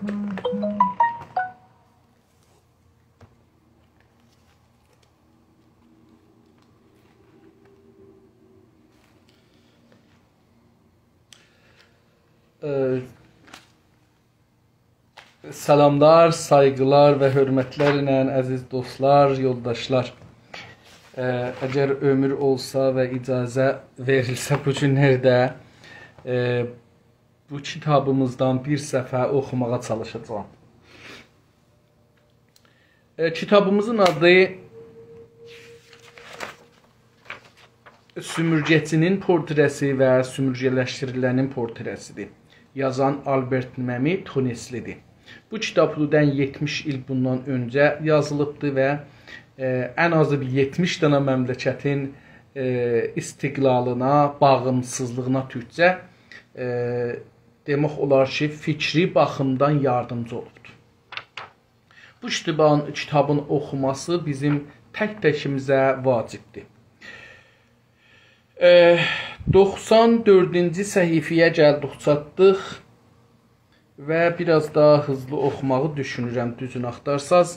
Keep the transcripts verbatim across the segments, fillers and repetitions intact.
ائ، سلاملار، سایغیلار و حؤرمتلرله، عزیز دوستلار، یولداشلار. ائ، اگر عؤمور اولسا و اجازه وئریلسه بو گونلرده، ائ، بو کیتابیمیزدان بیر صفحه اوخوماغا چالیشاجاغام. ائ، کیتابیمیزین آدی سومورگه‌چی‌نین پورتره‌سی و سومورگه‌لشدیریلنین پورتره‌سی‌دیر. یازان آلبرت ممی تونسلی‌دیر. بو کیتاب حدوداً یئتمیش ایل بوندان اؤنجه یازیلیبدیر و، ائ، ان آزی بیر یئتمیش دنه مملکتین، ائ، استقلالینا، باغیمسیزلیغینا تورکجه، ائ، دئمک اولار کی، فیکری باخیمدان یاردیمجی اولوبدور. بو کیتابین، کیتابین اوخوماسی بیزیم تک-تکیمیزه واجبدیر. ائ، دوخسان دؤردونجو صفحه‌یه گلدیک، چاتدیق و بیر آز داها هیزلی اوخوماغی دوشونورم، دوزونو آختارساز.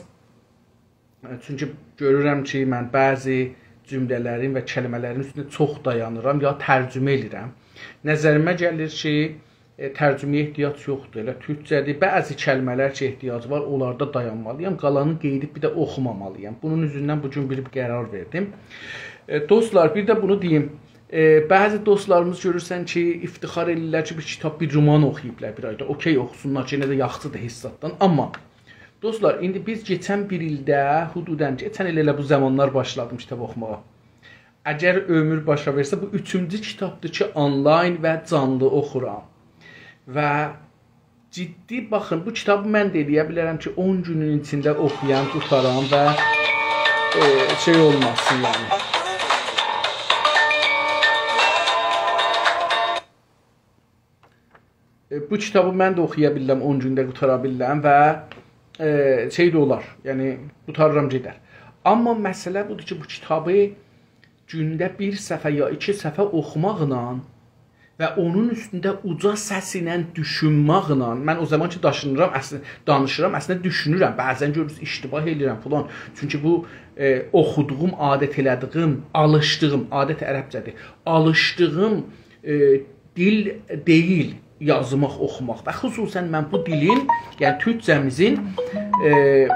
چونکی گؤرورم کی، من بعضی جمله‌لرین و کلمه‌لرین اوستونده چوخ دایانیرام، یا ترجمه ائدیرم. نظریمه گلیر کی، ائ، ترجمه‌یه احتیاج یوخدور، ائله تورکجه‌دیر. بعضی کلمه‌لر کی، احتیاج وار، اونلاردا دایانمالییام. قالانینی قئییدیب بیر ده اوخومامالییام. بونون اوزوندن بو گون بیر قرار وئردیم. ائ، دوستلار، بیر ده بونو دئییم. ائ، بعضی دوستلاریمیز گؤرورسن کی، افتخار ائدیرلر کی، بیر کیتاب، بیر رومان اوخویوبلار بیر آیدا. اوکئی، اوخوسونلار کی، یئنه ده یاخشیدیر حسابدان. آمما دوستلار، ایندی بیز کئچن بیر ایلده حدوداً، کئچن ایل ائله بو زامانلار باشلادیم کیتاب اوخوماغا. اگر عؤمور باشا وئرسه، بو اوچونجو کیتابدیر کی، آنلاین و جانلی اوخورام. و جدی باخین، بو کیتابی من ده ائلیه بیلرم کی، اون گونون ایچینده اوخویام، قوتارام و، ائ، شئی اولماسین، یعنی. ائ، بو کیتابی من ده اوخویا بیلرم، اون گونده قوتارا بیلرم و، ائ، شئی ده اولار، یعنی قوتاریرام گئدر. آمما مسئله بودور کی، بو کیتابی گونده بیر صفحه یا ایکی صفحه اوخوماقلا و اونون اوستونده اوجا سس ایله دوشونماقلا، من او زامان کی داشینیرام، اصلینده، دانیشیرام، اصلینده دوشونورم. بعضاً گؤرورسونوز، اشتباه ائله‌ییرم، فلان. چونکی بو، ائ، اوخودوغوم، عادت ائله‌دیگیم، آلیشدیغیم، عادت عربجه‌دیر. آلیشدیغیم، ائ، دیل دئییل یازماق، اوخوماق. و خصوصاً من بو دیلین، یعنی تورکجه‌میزین، ائ،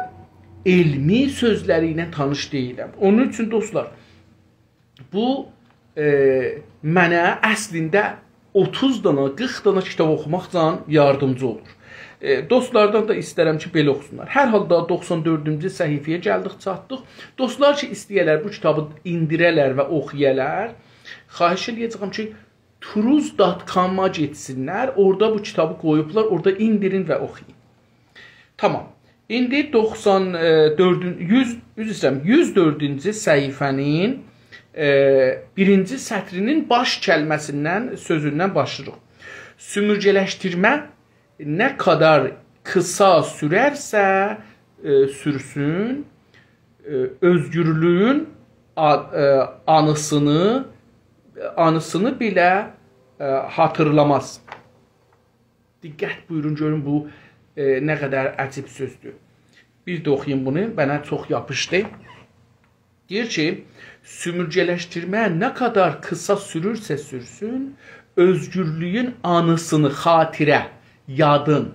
علمی سؤزلری ایله تانیش دئییلم. اونون اوچون، دوستلار، بو، ائ، منه اصلینده اوتوز دانا، قیرخ دانا کیتاب اوخوماقلا یاردیمجی اولور. ائ، دوستلاردان دا ایسترم کی، بئله اوخوسونلار. هر حالدا دوخسان دؤردونجو صفحه‌یه گلدیک، چاتدیق. دوستلار کی، ایسته‌یه‌لر بو کیتابی ایندیره‌لر و اوخویالار، خواهش ائله‌یه‌جه‌یم کی، تروز دات کاما گئتسینلر، اورادا بو کیتابی قویوبلار، اورادا ایندیرین و اوخویون. تامام. ایندی دوخسان دؤردون، یوز، عذر ایسته‌ییرم، یوز دؤردونجو صفحه‌نین، ائ، بیرینجی سطرینین باش کلمه‌سیندن، سؤزوندن باشلاییریق. سومورگه‌لشدیرمه نه قدر قیسا سوررسه، ائ، سورسون، ائ، اؤزگورلویون آ-، ائ، آنیسینی، آنیسینی بئله، ائ، خاطیرلاماز. دقت بویورون، گؤرون بو، ائ، نه قدر عجیب سؤزدور. بیر ده اوخویوم بونو، منه چوخ یاپیشدی. دئییر کی، سومورگه‌لشدیرمه نه قدر قیسا سورورسه سورسون، اؤزگورلویون آنیسینی، خاطره، یادین،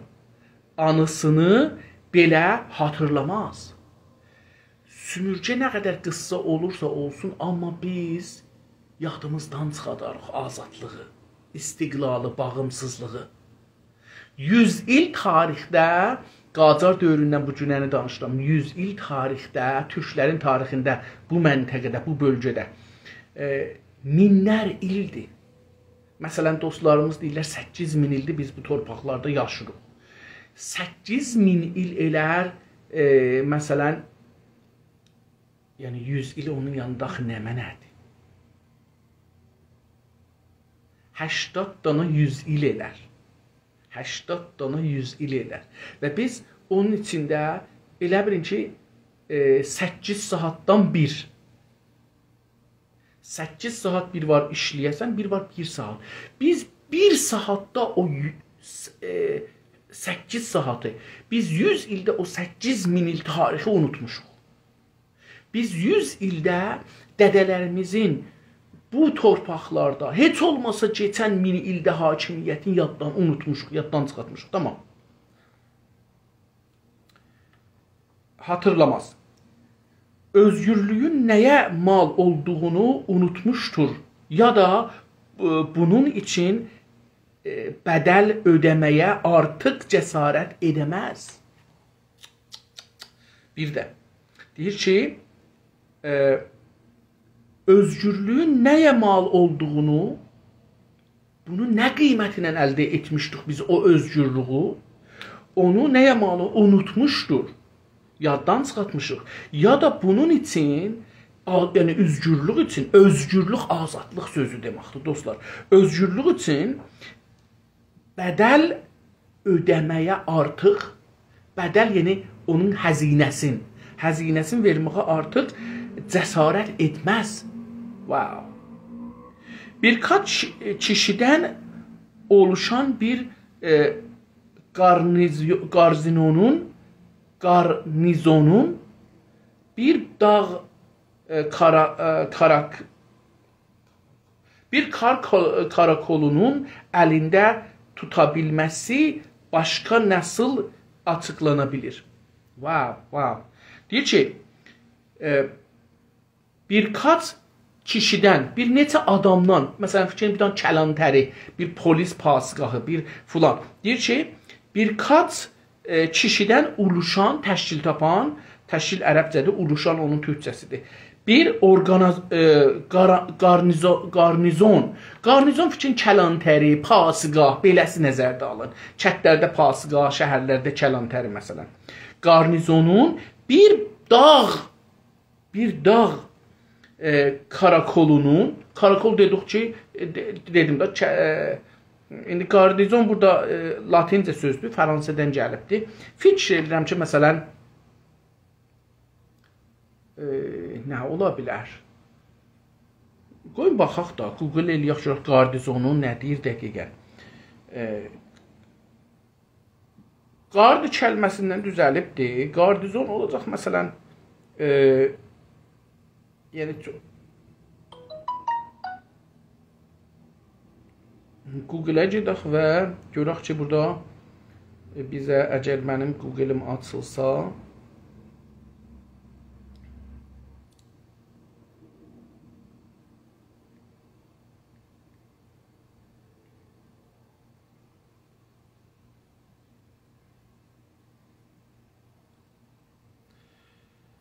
آنیسینی بئله خاطیرلاماز. سومورگه نه قدر قیسا اولورسا اولسون، آمما بیز یادیمیزدان چیخاداریق آزادلیغی، استقلالی، باغیمسیزلیغی. یوز ایل تاریخده، قاجار دؤوروندن بو گونه‌نی دانیشیرام، یوز ایل تاریخده، تورکلرین تاریخینده، بو منطقه‌ده، بو بؤلگه‌ده، ائ، مینلر ایلدیر. مثلاً، دوستلاریمیز دئییرلر، سککیز مین ایلدیر بیز بو تورپاقلاردا یاشیریق. سککیز مین ایل ائلر، ائ، مثلاً، یعنی، یوز ایل اونون یانیندا آخی نمنه‌دیر؟ هشتاد دانا یوز ایل ائلر. هشتاد دانا یوز ایل ائلر. و بیز اونون ایچینده ائله بیلین کی، ائ، سککیز ساعاتدان بیر. سککیز ساعات بیر وار ایشله‌یه‌سن، بیر وار بیر ساعات. بیز بیر ساعاتدا او یو-، س-، ائ، سککیز ساعاتی. بیز یوز ایلده او سککیز مین ایل تاریخی اونوتموشوق. بیز یوز ایلده دده‌لریمیزین بو تورپاقلاردا هئچ اولماسا کئچن مین ایلده حاکمیتین یاددان اونوتموشوق، یاددان چیخارتمیشیق. تامام. خاطیرلاماز. اؤزگورلویون نه‌یه مال اولدوغونو اونوتموشدور یا دا، ائ، بونون اوچون، ائ، بدل اؤده‌مه‌یه آرتیق جسارت ائده‌مز. بیر ده دئییر کی، ائ، اؤزگورلویون نه‌یه مال اولدوغونو، بونو نه قیمتله الده ائتمیشدیک بیز او اؤزگورلویو، اونو نه‌یه مال اونوتموشدور، یاددان چیخارتمیشیق. یا دا بونون اوچون، آ-، یعنی اؤزگورلوک اوچون، اؤزگورلوک آزادلیق سؤزو دئمکدیر، دوستلار. اؤزگورلوک اوچون بدل اؤده‌مه‌یه آرتیق، بدل، یعنی اونون هزینه‌سین، هزینه‌سین وئرمه‌یه آرتیق جسارت ائتمز. واو. بیر کیشیدن اولوشان بیر، ائ، گارنیزیو-، گارنیزونون، گارنیزونون بیر داغ، ائ، کارا-، ائ، کاراک-، بیر کار کول-، کاراکولونون الینده توتا بیلمه‌سی باشقا ناسیل آچیقلانا بیلیر؟ واو، واو. دئییر کی، ائ، بیر کیشیدن، بیر نئچه آدامدان، مثلا، فیکر ائدین، بیر دنه کلانتری، بیر پلیس پاسگاهی، بیر فلان. دئییر کی، بیر ائ، کیشیدن اولوشان، تشکیل تاپان، تشکیل عربجه‌دیر، اولوشان اونون تورکجه‌سیدیر. بیر اورگاناز-، ائ، گارا-، گارنیزو-، گارنیزون. گارنیزون فیکرین کلانتری، پاسگاه، بئله‌سی نظرده آلین. کندلرده پاسگاه، شهرلرده کلانتری، مثلا. گارنیزونون بیر داغ بیر داغ، ائ، کاراکولونون، کاراکول دئدیک کی، ائ، دئ-، دئدیم ده، چه-، ائ، ایندی گاردیزون بورادا، ائ، لاتینجه سؤزدور، فرانسه‌دن گلیبدیر. فیکیر ائدیرم کی، مثلا، ائ، نه اولا بیلر؟ قویون باخاق دا، گوگل ائله‌یک، گؤرک گاردیزونون نه دئییر دقیقا. ائ، گارد کلمه‌سیندن دوزلیبدیر. گاردیزون اولاجاق، مثلا، ائ، یعنی، چو-، گوگله گئدک و گؤرک کی، بورادا، ائ، بیزه، اگر منیم گوگلیم آچیلسا،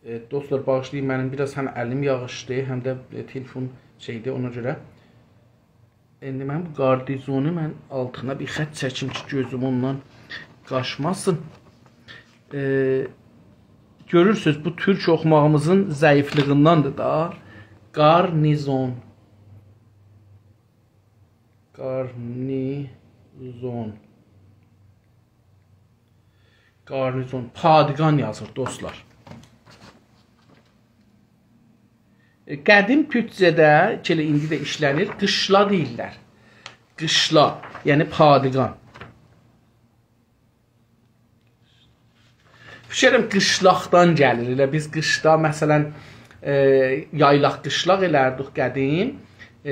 ائ، دوستلار، باغیشلایین، منیم بیر آز هم الیم یاغیشدی، هم ده، ائ، تلفون شئیدی، اونا گؤره. ایندی من بو گاردیزونو من آلتینا بیر خط چکیم کی، گؤزوم اوندان قاچماسین. ائ، گؤرورسونوز، بو تورک اوخوماغیمیزین ضعیفلیگیندندیر دا. گارنیزون. گارنیزون. گارنیزون، پادگان یازیر، دوستلار. ائ، قدیم تورکجه‌ده، کی، ائله ایندی ده ایشله‌نیر، قیشلا دئییرلر. قیشلا، یعنی پادگان. فیکر ائدیرم، قیشلاقدان گلیر. ائله بیز قیشدا، مثلا، ائ، یایلاق قیشلاق ائلردیک قدیم. ائ،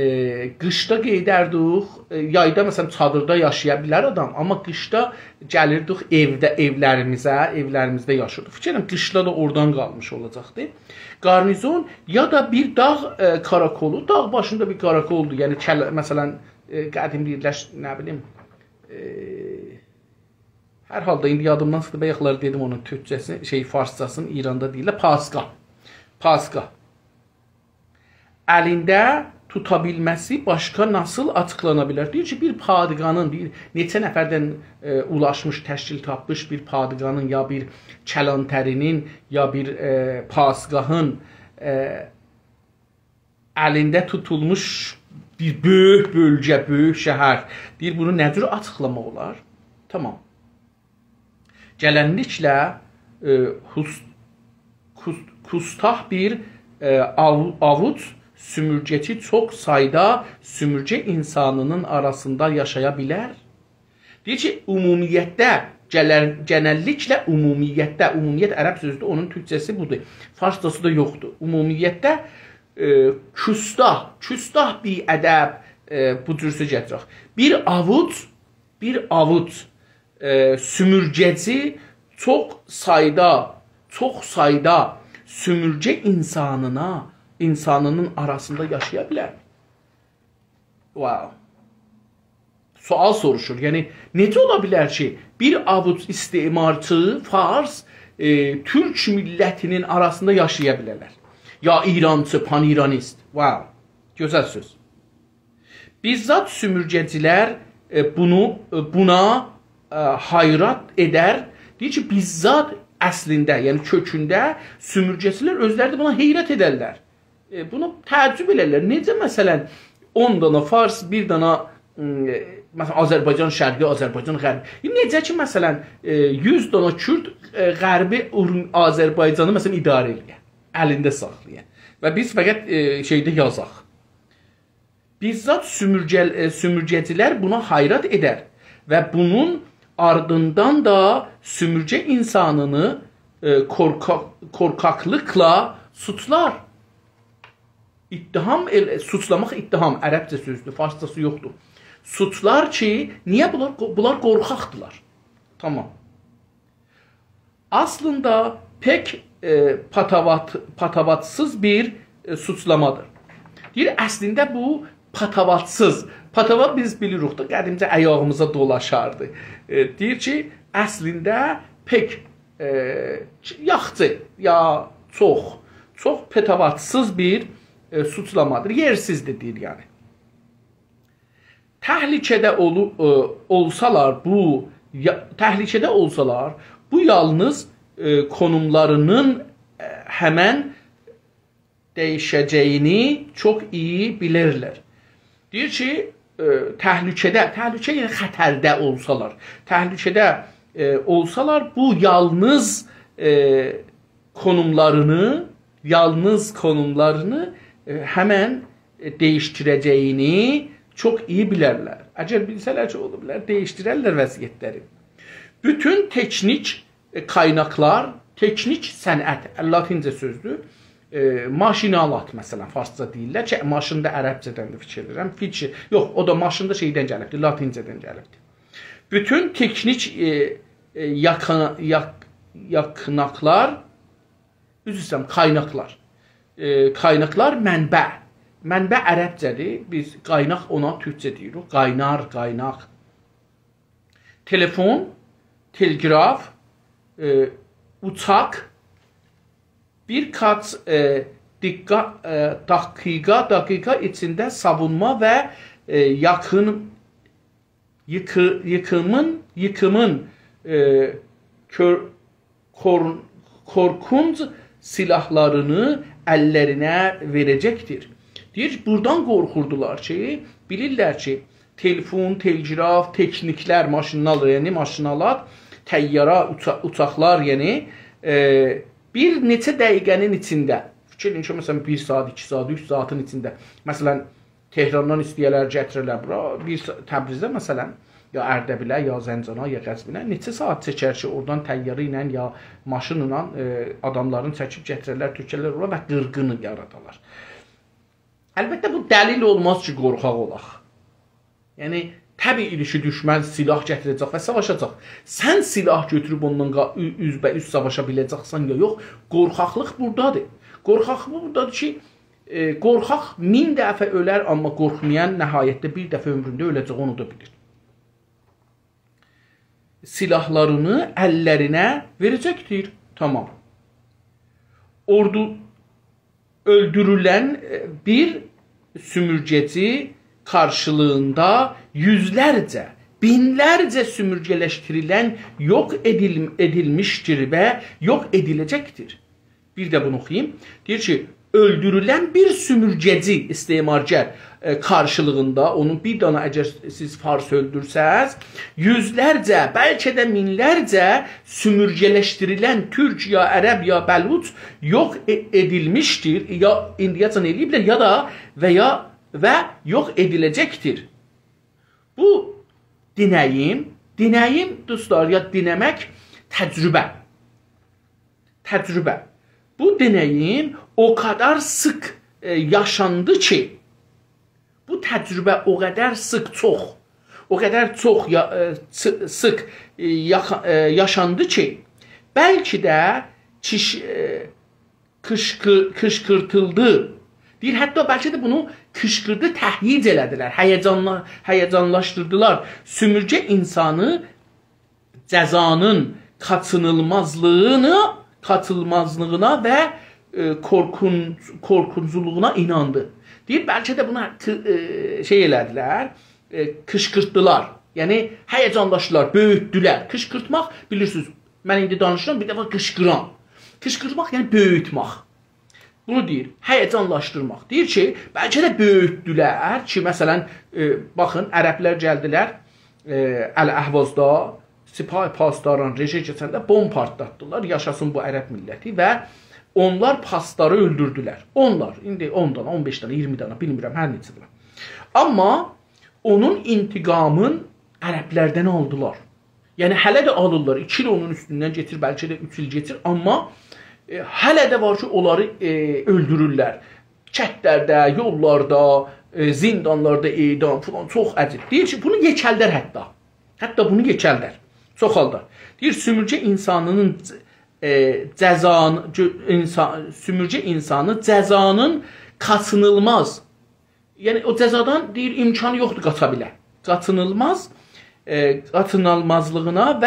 قیشدا گئدردیک، ائ، یایدا، مثلا، چادیردا یاشایا بیلر آدام، آمما قیشدا گلیردیک ائوده، ائولریمیزه، ائولریمیزده یاشیردیق. فیکر ائدیرم، قیشلا دا اورادان قالمیش اولاجاقدی. گارنیزون یا دا بیر داغ، ائ، کاراکولو، داغ باشیندا بیر کاراکولدور. یعنی، کل-، مثلا، ائ، قدیم دئییرلر، نه بیلیم، ائ، هر حالدا ایندی یادیمدان چیخدی، بایاقلار دئدیم اونون تورکجه‌سینی، شئی، فارسجاسینی، ایراندا دئییرلر پاسگاه. پاسگاه. الینده توتا بیلمه‌سی باشقا ناسیل آچیقلانا بیلر؟ دئییر کی، بیر پادگانین، دئییر، نئچه نفردن، ائ، اولاشمیش، تشکیل تاپمیش بیر پادگانین، یا بیر کلانتری‌نین، یا بیر، ائ، پاسگاهین، ائ، الینده توتولموش بیر بؤیوک بؤلگه، بؤیوک شهر. دئییر، بونو نه جور آچیقلاماق اولار؟ تامام. گلنلیکله، ائ، هوس-، کوس-، کوستاح بیر، ائ، آو-، آووج سومورگه‌چی چوخ سایدا سومورگه اینسانی‌نین آراسیندا یاشایا بیلر؟ دئییر کی، عمومیتده گلن، گئنللیکله عمومیتده، عمومیت عرب سؤزودور، اونون تورکجه‌سی بودور. فارسجاسی دا یوخدور. عمومیتده، ائ، کوستاه، کوستاه بی‌ادب، ائ، بو جور سؤز گتیرک. بیر آووج، بیر آووج، ائ، سومورگه‌جی چوخ سایدا، چوخ سایدا سومورگه اینسانینا، اینسانینین آراسیندا یاشایا بیلر. واو. سؤال سوروشور. یعنی، نئجه اولا بیلر کی، بیر آووج استعمارچی، فارس، ائ، تورک میللتینین آراسیندا یاشایا بیلرلر؟ یا ایرانچی، پان‌ایرانیست. واو. گؤزل سؤز. بیززات سومورگه‌جیلر، ائ، بونو، ائ، بونا، ائ، حیرت ائدر. دئییر کی، بیززات اصلینده، یعنی کؤکونده سومورگه‌جیلر اؤزلری ده بونا حیرت ائدرلر. ائ، بونو تعجب ائلرلر. نئجه، مثلا، اون دانا فارس، بیر دانا، م، مثلا، آذربایجان شرقی، آذربایجان غربی. نئجه کی، مثلا، ائ، یوز دانا کورد، ائ، غربی اورم-، آذربایجانی، مثلا، اداره ائله‌یه، الینده ساخلایا. و بیز فقط، ائ، شئیده یازاق. بیززات سومورگه-، ائ، سومورگه‌جیلر بونا حیرت ائدر و بونون آردیندان دا سومورگه اینسانینی، ائ، کورکا-، کورکاقلیقلا سوچلار. اتهام، ائل-، سوچلاماق اتهام، عربجه سؤزدور، فارسجاسی یوخدور. سوچلار کی، نییه بونلار، بونلار قورخاقدیلار. تامام. اصلینده پک، ائ، پاتاوات-، پاتاواتسیز بیر، ائ، سوچلامادیر. دئییر، اصلینده بو پاتاواتسیز. پاتاوات بیز بیلیریک ده، قدیمجه آیاغیمیزا دولاشاردی. ائ، دئییر کی، اصلینده پک، ائ، یاخچی، یا چوخ، چوخ پاتاواتسیز بیر، ائ، سوچلامادیر. یئرسیزدیر دئییر، یعنی. تهلکه‌ده اولو-، ائ، اولسالار بو، یا-، تهلکه‌ده اولسالار، بو یالنیز، ائ، کونوملارینین، ائ، همن دییشه‌جه‌یینی چوخ ایی بیلیرلر. دئییر کی، ائ، تهلکه‌ده، تهلکه، یعنی خطرده اولسالار، تهلکه‌ده، ائ، اولسالار، بو یالنیز، ائ، کونوملارینی، یالنیز کونوملارینی، ائ، همن، ائ، دییشدیره‌جه‌یینی چوخ ایی بیلرلر. اگر بیلسه‌لر کی، اولا بیلر، دییشدیررلر وضعیتلری. بوتون تکنیک، ائ، قایناقلار، تکنیک صنعت، لاتینجه سؤزدور. ائ، ماشین‌آلات، مثلا، فارسجا دئییرلر کی، ماشین دا عربجه‌دندیر، فیکیر ائدیرم. فیکیر، یوخ، او دا ماشین دا شئیدن گلیبدیر، لاتینجه‌دن گلیبدیر. بوتون تکنیک، ائ، ائ، یاکا-، یاک-، یاکناقلار، عذر ایسته‌ییرم، قایناقلار. ائ، قایناقلار منبع. منبع عربجه‌دیر. بیز قایناق اونا تورکجه دئییریک. قاینار، قایناق. تلفن، تلگراف، ائ، اوچاق، بیر قات، ائ، دقیقه، ائ، دقیقه، دقیقه ایچینده ساوونما و، ائ، یاکین ییکی-، ییکیمین، ییکیمین، ائ، کور-، کور-، کورکونج سیلاحلارینی اللرینه وئره‌جکدیر. دئییر، بورادان قورخوردولار کی، بیلیرلر کی، تلفن، تلگراف، تکنیکلر، ماشینلار، یعنی ماشین‌آلات، طیاره، اوچا-، اوچاقلار، یعنی، ائ، بیر نئچه دقیقه‌نین ایچینده، فیکیر ائدین کی، مثلا، بیر ساعت، ایکی ساعت، اوچ ساعتین ایچینده، مثلا، تهراندان ایسته‌یه‌لر گتیره‌لر بورا، بیر سا-، تبریزه مثلا، یا اردبیله، یا زنجانا، یا قزوینه، نئچه ساعت چکر کی، اورادان طیاره ایله یا ماشینلا، ائ، آداملارین چکیب گتیره‌لر، تؤکه‌لر اورا و قیرغینی یارادالار. البته، بو دلیل اولماز کی، قورخاق اولاق. یعنی، طبیعی‌دیر کی، دوشمن سیلاح گتیره‌جک و ساواشاجاق. سن سیلاح گؤتوروب اوننان قا-، او-، اوزبه‌اوز ساواشا بیله‌جکسن یا یوخ، قورخاقلیق بورادادیر. قورخاقلیق بورادادیر کی، ائ، قورخاق مین دفعه اؤلر، آمما قورخمایان نهایتده بیر دفعه عؤمرونده اؤله‌جک، اونو دا بیلیر. سیلاحلارینی اللرینه وئره‌جکدیر. تامام. اوردو، اؤلدورولن، ائ، بیر سومورگه‌جی قارشیلیغیندا یوزلرجه، مینلرجه سومورگه‌لشدیریلن، یوخ ائدیل-، ائدیلمیشدیر و یوخ ائدیله‌جکدیر. بیر ده بونو اوخویوم. دئییر کی، اؤلدورولن بیر سومورگه‌جی، استعمارگر، ائ، قارشیلیغیندا، اونو بیر دانا اگر سیز فارس اؤلدورسز، یوزلرجه، بلکه ده مینلرجه سومورگه‌لشدیریلن تورک یا عرب یا بلوچ یوخ ائ-، ائدیلمیشدیر، یا ایندیه‌جن ائله‌ییبلر، یا دا و یا و یوخ ائدیله‌جکدیر. بو دئنه‌ییم دئنه‌ییم، دوستلار، یا دئنه‌مک، تجربه. تجربه. بو دئنه‌ییم او قدر سیخ، ائ، یاشاندی کی، بو تجربه او قدر سیخ، چوخ، او قدر چوخ یا-، ائ، سی-، سیخ، ائ، یاخا-، ائ، یاشاندی کی، بلکه ده کیش-، ائ، قیشقیر-، قیشقیرتیلدی. دئییر، حتی بلکه ده بونو قیشقیردی، تهییج ائله‌دیلر، هیجانلا-، هیجانلاشدیردیلار. سومورگه اینسانی جزانین قاچینیلمازلیغینا، قاچینیلمازلیغینا و، ائ، قورخون-، قورخونجولوغونا ایناندی. دئییر، بلکه ده بونا قی-، ائ، شئی ائله‌دیلر، ائ، قیشقیرتدیلار. یعنی، هیجانلاشدیلار، بؤیوتدولر. قیشقیرتماق، بیلیرسینیز، من ایندی دانیشیرام، بیر دفعه قیشقیرام. قیشقیرماق، یعنی بؤیوتمک. بونو دئییر، هیجانلاشدیرماق. دئییر کی، بلکه ده بؤیوتدولر کی، مثلا، ائ، باخین، عربلر گلدیلر، ائ، الاحوازدا سپاه پاسداران رژه کئچنده بمب پارتلاتدیلار، یاشاسین بو عرب میللتی، و اونلار پاسداری اؤلدوردولر. اونلار، ایندی اون دانا، اون بئش دانا، اییرمی دانا، بیلمیرم، هر نئچه دانا. آمما اونون انتقامین عربلردن آلدیلار. یعنی، هله ده آلیرلار. ایکی ایل اونون اوستوندن کئچیر، بلکه ده اوچ ایل کئچیر. آمما، ائ، هله ده وار کی، اونلاری، ائ، اؤلدورورلر. کندلرده، یوللاردا، ائ، زیندانلاردا اعدام فلان، چوخ عجیب. دئییر کی، بونو یئکلدر حتی. حتی بونو یئکلدر. چوخالدار. دئییر، سومورگه اینسانینین، ائ، جزان-، گؤ-، اینسان-، سومورگه اینسانی جزانین قاچینیلماز، یعنی او جزادان، دئییر، امکانی یوخدور قاچا بیله. قاچینیلماز، ائ، قاچینیلمازلیغینا و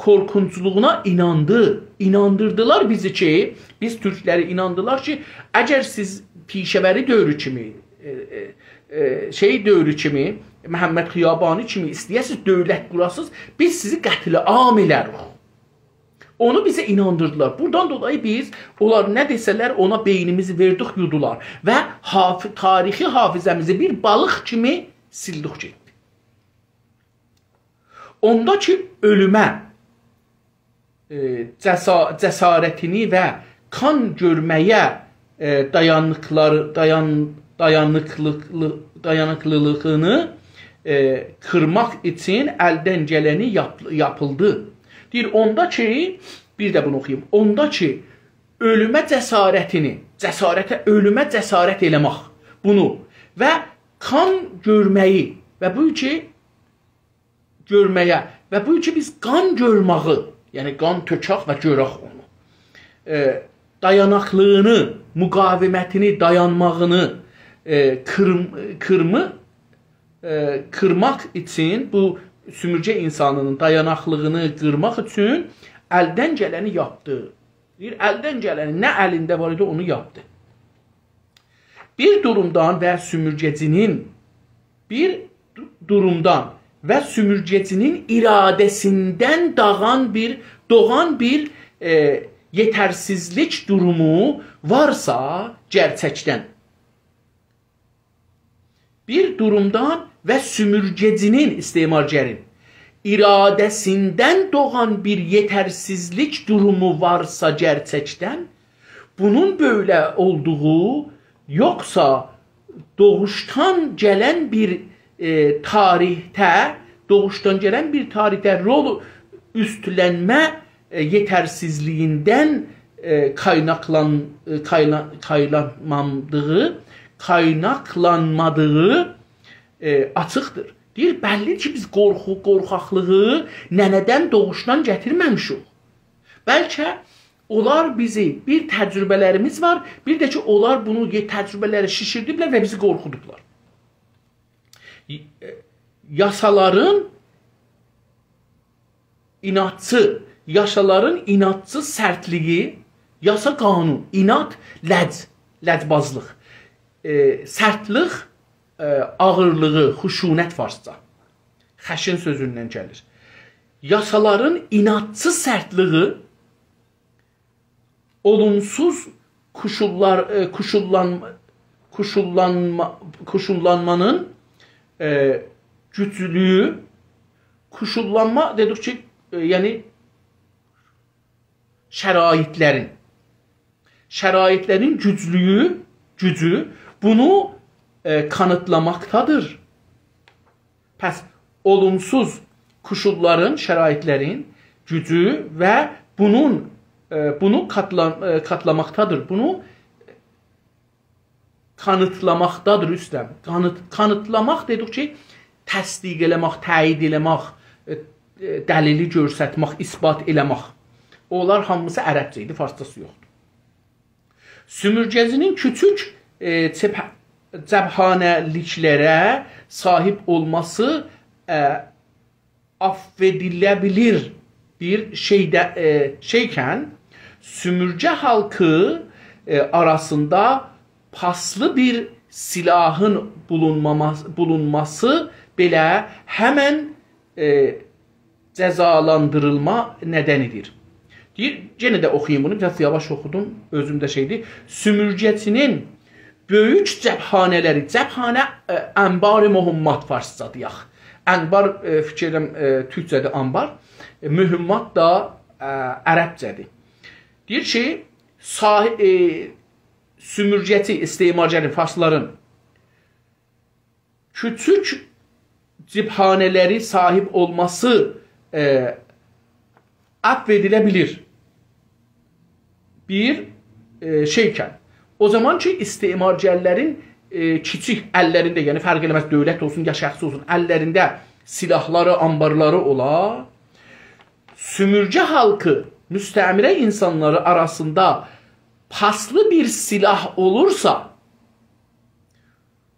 قورخونجلوغونا ایناندی. ایناندیردیلار بیزی کی، بیز تورکلری ایناندیلار کی، اگر سیز پیشه‌وری دؤورو کیمی، ائ، ائ، ائ، شئی دؤورو کیمی، محمد خیابانی کیمی ایسته‌یه‌سیز دؤولت قوراسیز، بیز سیزی قتل عام ائله‌ریک. اونو بیزه ایناندیردیلار. بورادان دولایی بیز، اونلار نه دئسه‌لر، اونا بئینیمیزی وئردیک، یودولار. و حاف-، تاریخی حافظه‌میزی بیر بالیق کیمی سیلدیک گئتدی. اوندا کی، اؤلومه، ائ، جسا-، جسارتینی و قان گؤرمه‌یه، ائ، دایانیقلار-، دایان-، دایانیقلیقلی-، دایانیقلیلیغینی، ائ، قیرماق اوچون الدن گلنی یاپ-، یاپیلدی. دئییر، اوندا کی، بیر ده بونو اوخویوم. اوندا کی، اؤلومه جسارتینی، جسارته، اؤلومه جسارت ائله‌مک، بونو و قان گؤرمه‌یی و بو کی، گؤرمه‌یه و بو کی، بیز قان گؤرمه‌یی، یعنی قان تؤکک و گؤرک اونو، ائ، دایاناقلیغینی، مقاومتینی، دایانماغینی، ائ، قیرم-، قیرمی-، ائ، قیرماق اوچون، بو سومورگه اینسانینین دایاناقلیغینی قیرماق اوچون الدن گلنی یاپدی. دئییر، الدن گلنی، نه الینده وار ایدی، اونو یاپدی. بیر دورومدان و سومورگه‌جی‌نین، بیر دو-، دورومدان و سومورگه‌جی‌نین اراده‌سیندن داغان بیر، دوغان بیر، ائ، یئترسیزلیک دورومو وارسا گئرچکدن، بیر دورومدان و سومورگه‌جی‌نین، استعمارگرین، اراده‌سیندن دوغان بیر یئترسیزلیک دورومو وارسا گئرچکدن، بونون بئله اولدوغو، یوخسا دوغوشدان گلن بیر، ائ، تاریخده، دوغوشدان گلن بیر تاریخده رول اوستلنمه، ائ، یئترسیزلیگیندن، ائ، قایناقلان-، ائ، قاینا-، قایناقلانمادیغی، قایناقلانمادیغی، ائ، آچیقدیر. دئییر، بللی کی، بیز قورخو، قورخاقلیغی ننه‌دن، دوغوشدان گتیرمه‌میشیک. بلکه اونلار بیزی، بیر تجربه‌لریمیز وار، بیر ده کی، اونلار بونو، یئ-، تجربه‌لری شیشیردیبلر و بیزی قورخودوبلار. ی-، ائ، یاسالارین ایناتچی، یاسالارین ایناتچی سرتلیگی، یاسا قانون، اینات، لج، لجبازلیق، ائ، سرتلیک، ائ، آغیرلیغی، خشونت فارسجا. خشن سؤزوندن گلیر. یاسالارین ایناتچی سرتلیگی اولومسوز کوشوللار-، ائ، کوشوللان-، کوشوللانما-، کوشوللانمانین، ائ، گوجلویو، کوشوللانما دئدیک کی، ائ، یعنی شرایطلرین، شرایطلرین گوجلویو، گوجو بونو، ائ، کانیتلاماقدادیر. پس اولومسوز کوشوللارین، شرایطلرین گوجو و بونون، ائ، بونو قاتلا-، ائ، قاتلاماقدادیر. بونو قانیتلاماقدادیر، اوستم. قانیت-، قانیتلاماق دئدیک کی، تصدیق ائله‌مک، تأیید ائله‌مک، ائ، ائ، دلیلی گؤسترمک، اثبات ائله‌مک. اونلار هامیسی عربجه ایدی، فارسجاسی یوخدور. سومورگه‌چی‌نین کوچوک، ائ، جبه-، جبهه‌نه‌لیکلره صاحیب اولماسی، ائ، عفو ائدیله بیلیر بیر شئیده، ائ، شئیکن، سومورگه خالقی، ائ، آراسیندا پاسلی بیر سلاحین بولونماما-، بولونماسی بئله همن، ائ، جزالاندیریلما ندنی‌دیر. دئییر، یئنه ده اوخویوم بونو، بیر آز یاواش اوخودوم، اؤزوم ده شئیدیر. سومورگه‌چی‌نین بؤیوک جبهه‌نه‌لری، جبهه‌نه، ائ، انبار مهمات فارسجا دئیک. انبار، ائ، فیکیر ائدیرم، ائ، تورکجه‌دیر آنبار. ائ، مهمات دا، ائ، عربجه‌دیر. دئییر کی، صاح-، ائ، سومورگه‌چی، استعمارگرین، فارسلارین کوچوک جبهه‌نه‌لری صاحیب اولماسی، ائ، عفو ائدیله بیلیر بیر، ائ، شئیکن. او زامان کی، استعمارگرلرین، ائ، کیچیک اللرینده، یعنی فرق ائله‌مز، دؤولت اولسون یا شخصی اولسون، اللرینده سلاحلاری، آنبارلاری اولا، سومورگه خالقی، مستعمره اینسانلاری آراسیندا پاسلی بیر سلاح اولورسا،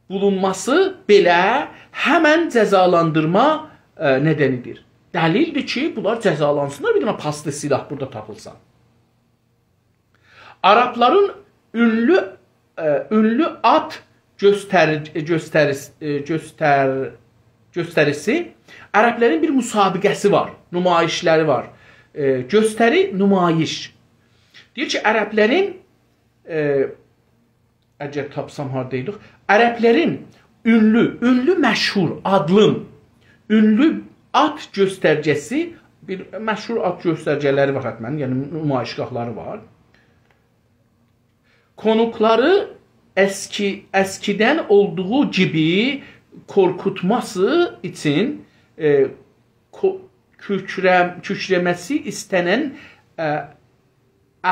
بولونماسی بئله همن جزالاندیرما، ائ، ندنی‌دیر. دلیل‌دیر کی، بونلار جزالانسینلار، بیر دنه پاسلی سلاح بورادا تاپیلسا. عربلرین اونلو، ائ، اونلو آت گؤستر-، گؤستریس-، ائ، گؤستر-، گؤستریسی، عربلرین بیر مسابقه‌سی وار، نمایشلری وار. ائ، گؤستری، نمایش. دئییر کی، عربلرین، ائ، اگر تاپسام هاردایدیق، عربلرین اونلو، اونلو مشهور، آدلی، اونلو آت گؤسترگه‌سی، بیر مشهور آت گؤسترگه‌لری وار حتماً، یعنی نمایشگاهلاری وار. قوناقلاری اسکی-، اسکیدن اولدوغو کیمی کورکوتماسی اوچون، ائ، کو-، کوکرم-، کوکرمه‌سی ایسته‌نن، ائ،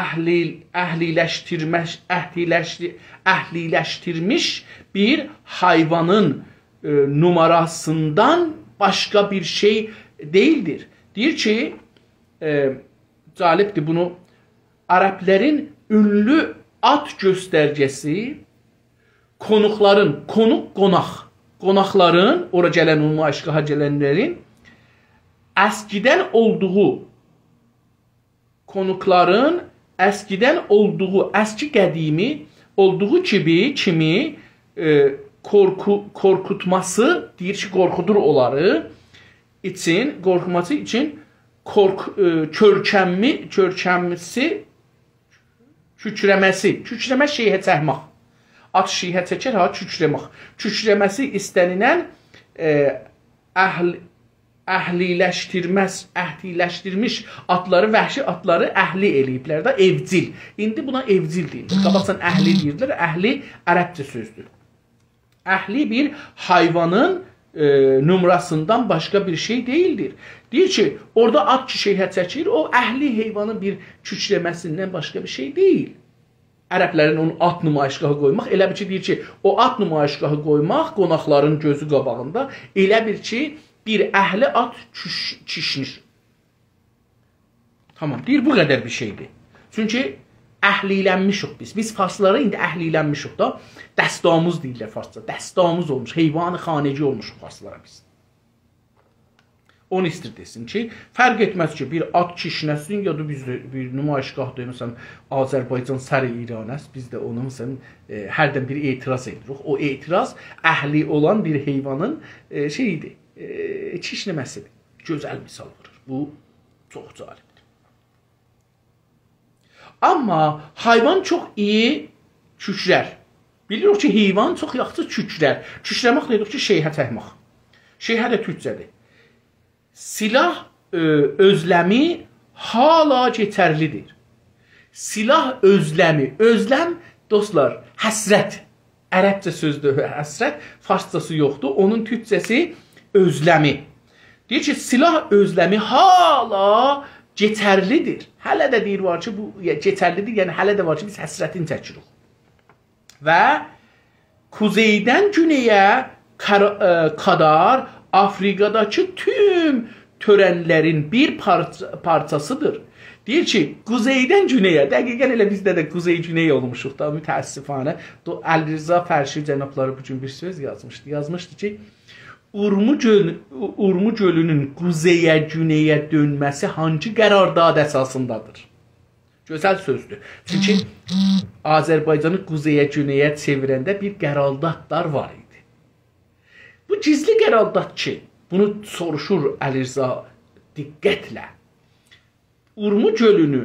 اهلی-، اهلی‌لشدیرمه-، اهلی‌لشدی-، اهلی‌لشدیرمیش بیر حیوانین، ائ، نومره‌سیندن باشقا بیر شئی دئییلدیر. دئییر کی، ائ، جالب‌دیر بونو، عربلرین اونلو آت گؤسترگه‌سی، قوناقلارین، قوناق، قوناق، قوناقلارین، اورا گلن، نمایشگاها گلنلرین اسکیدن اولدوغو، قوناقلارین اسکیدن اولدوغو، اسکی قدیمی اولدوغو کیمی، کیمی، ائ، کورکو-، کورکوتماسی، دئییر کی، قورخودور اونلاری، اوچون، قورخوتماسی اوچون کورک-، ائ، کؤرکمی-، کؤرکمسی، کوکرمه‌سی، کوکرمه شئیه چکمک. آت شئیه چکر، ها، کوکرمک. کوکرمه‌سی ایسته‌نیلن، ائ، اهل-، اهلی‌لشدیرمز، اهلی‌لشدیرمیش آتلاری، وحشی آتلاری اهلی ائله‌ییبلر ده، ائوجیل. ایندی بونا ائوجیل دئییلیر. قاباق سن اهلی دئییردیلر، اهلی عربجه سؤزدور. اهلی بیر حیوانین، ائ، نومره‌سیندن باشقا بیر شئی دئییلدیر. دئییر کی، اورادا آت کی شئیه چکیر، او اهلی حیوانین بیر کوکرمه‌سیندن باشقا بیر شئی دئییل. عربلرین اونو آت نمایشگاهی قویماق، ائله بیل کی، دئییر کی، او آت نمایشگاهی قویماق قوناقلارین گؤزو قاباغیندا، ائله بیل کی، بیر اهلی آت کوش-، کیشنیر. تامام، دئییر، بو قدر بیر شئیدیر. چونکی اهلی‌لنمیشیک بیز. بیز فارسلارا ایندی اهلی‌لنمیشیک دا. دست‌آموز دئییرلر فارسجا. دست‌آموز اولموش، حیوان خانگی اولموشوق فارسلارا بیز. اونو ایستیر دئسین کی، فرق ائتمز کی، بیر آت کیشنه‌سین، یا دا بیز ده بیر نمایشگاهدا، مثلا، آذربایجان سر ایران است، بیز ده اونو، مثلا، ائ، هردن بیر اعتراض ائدیریک. او اعتراض اهلی اولان بیر حیوانین، ائ، شئییدیر، ائ، کیشنه‌مه‌سیدیر. گؤزل مثال وورور. بو چوخ جالبدیر. آمما حیوان چوخ ایی کوکرر. بیلیریک کی، حیوان چوخ یاخشی کوکرر. کوکرمک دئدیک کی، شئیه چکمک. شئیه ده تورکجه‌دیر. سلاح، ائ، اؤزلمی هالا کئچرلی‌دیر. سلاح اؤزلمی. اؤزلم، دوستلار، حسرت. عربجه سؤزدور حسرت، فارسجاسی یوخدور. اونون تورکجه‌سی اؤزلمی. دئییر کی، سلاح اؤزلمی هالا کئچرلی‌دیر. هله ده دئییر وار کی، بو، یا، کئچرلی‌دیر، یعنی هله ده وار کی، بیز حسرتینی چکیریک. و کوزئیدن گونئیه کار-، ائ، قدر آفریقاداکی توم تؤرنلرین بیر پارچا-، پارچاسی‌دیر. دئییر کی، قوزئیدن گونئیه، دقیقاً ائله بیز ده، ده قوزئی گونئی اولموشوق دا، متأسفانه. دو-، علیرضا فرشی جنابلاری بو گون بیر سؤز یازمیشدی. یازمیشدی کی، اورمو گؤل-، اورمو گؤلونون قوزئیه، گونئیه دؤنمه‌سی هانگی قرارداد اساسیندادیر؟ گؤزل سؤزدور. چونکی آذربایجانی قوزئیه، گونئیه چئویرنده بیر قراردادلار وار ایدی. بو گیزلی قرارداد کی، بونو سوروشور علیرضا دقتله. اورمو گؤلونو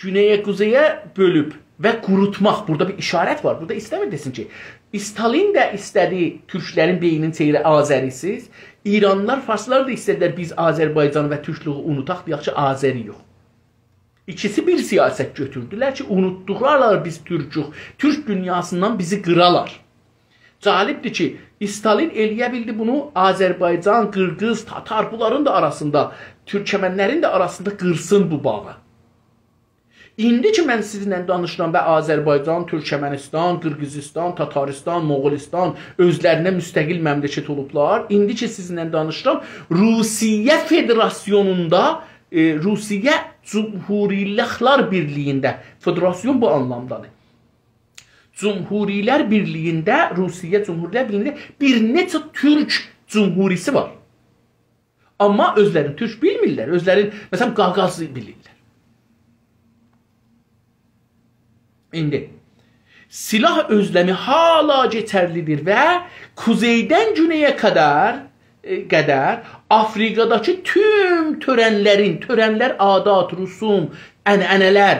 گونئیه، قوزئیه بؤلوب و قوروتماق. بورادا بیر اشارت وار. بورادا ایسته‌میر دئسین کی، استالین ده ایسته‌دی تورکلرین بئینینی چئویره آذری‌سیز. ایرانلیلار، فارسلار دا ایسته‌دیلر بیز آذربایجان و تورکلویو اونوداق، دئیک کی، آذری یوخ. ایکیسی بیر سیاست گؤتوردولر کی، اونوتدورالار بیز تورکوک، تورک دونیاسیندان بیزی قیرالار. جالبدیر کی، استالین ائلیه بیلدی بونو آذربایجان، قیرغیز، تاتار، بونلارین دا آراسیندا، تورکمنلرین ده آراسیندا قیرسین بو باغی. ایندی کی، من سیزینله دانیشیرام و آذربایجان، تورکمنیستان، قیرغیزیستان، تاتاریستان، موغولیستان اؤزلرینه مستقل مملکت اولوبلار. ایندی کی، سیزینله دانیشیرام، روسیه فدراسیونوندا، ائ، روسیه جمهوریلر بیرلیگینده، فدراسیون بو آنلامدادیر. جمهوریلر بیرلیگینده، روسیه جمهوریلر بیرلیگینده بیر نئچه تورک جمهوریسی وار. آمما اؤزلرینی تورک بیلمیرلر، اؤزلرین، مثلا، قاقاز بیلیرلر. ایندی سلاح اؤزلمی هالا کئچرلی‌دیر و کوزئیدن گونئیه قدر، ائ، قدر آفریقاداکی توم تؤرنلرین، تؤرنلر، عادات، رسوم، عنعنه‌لر،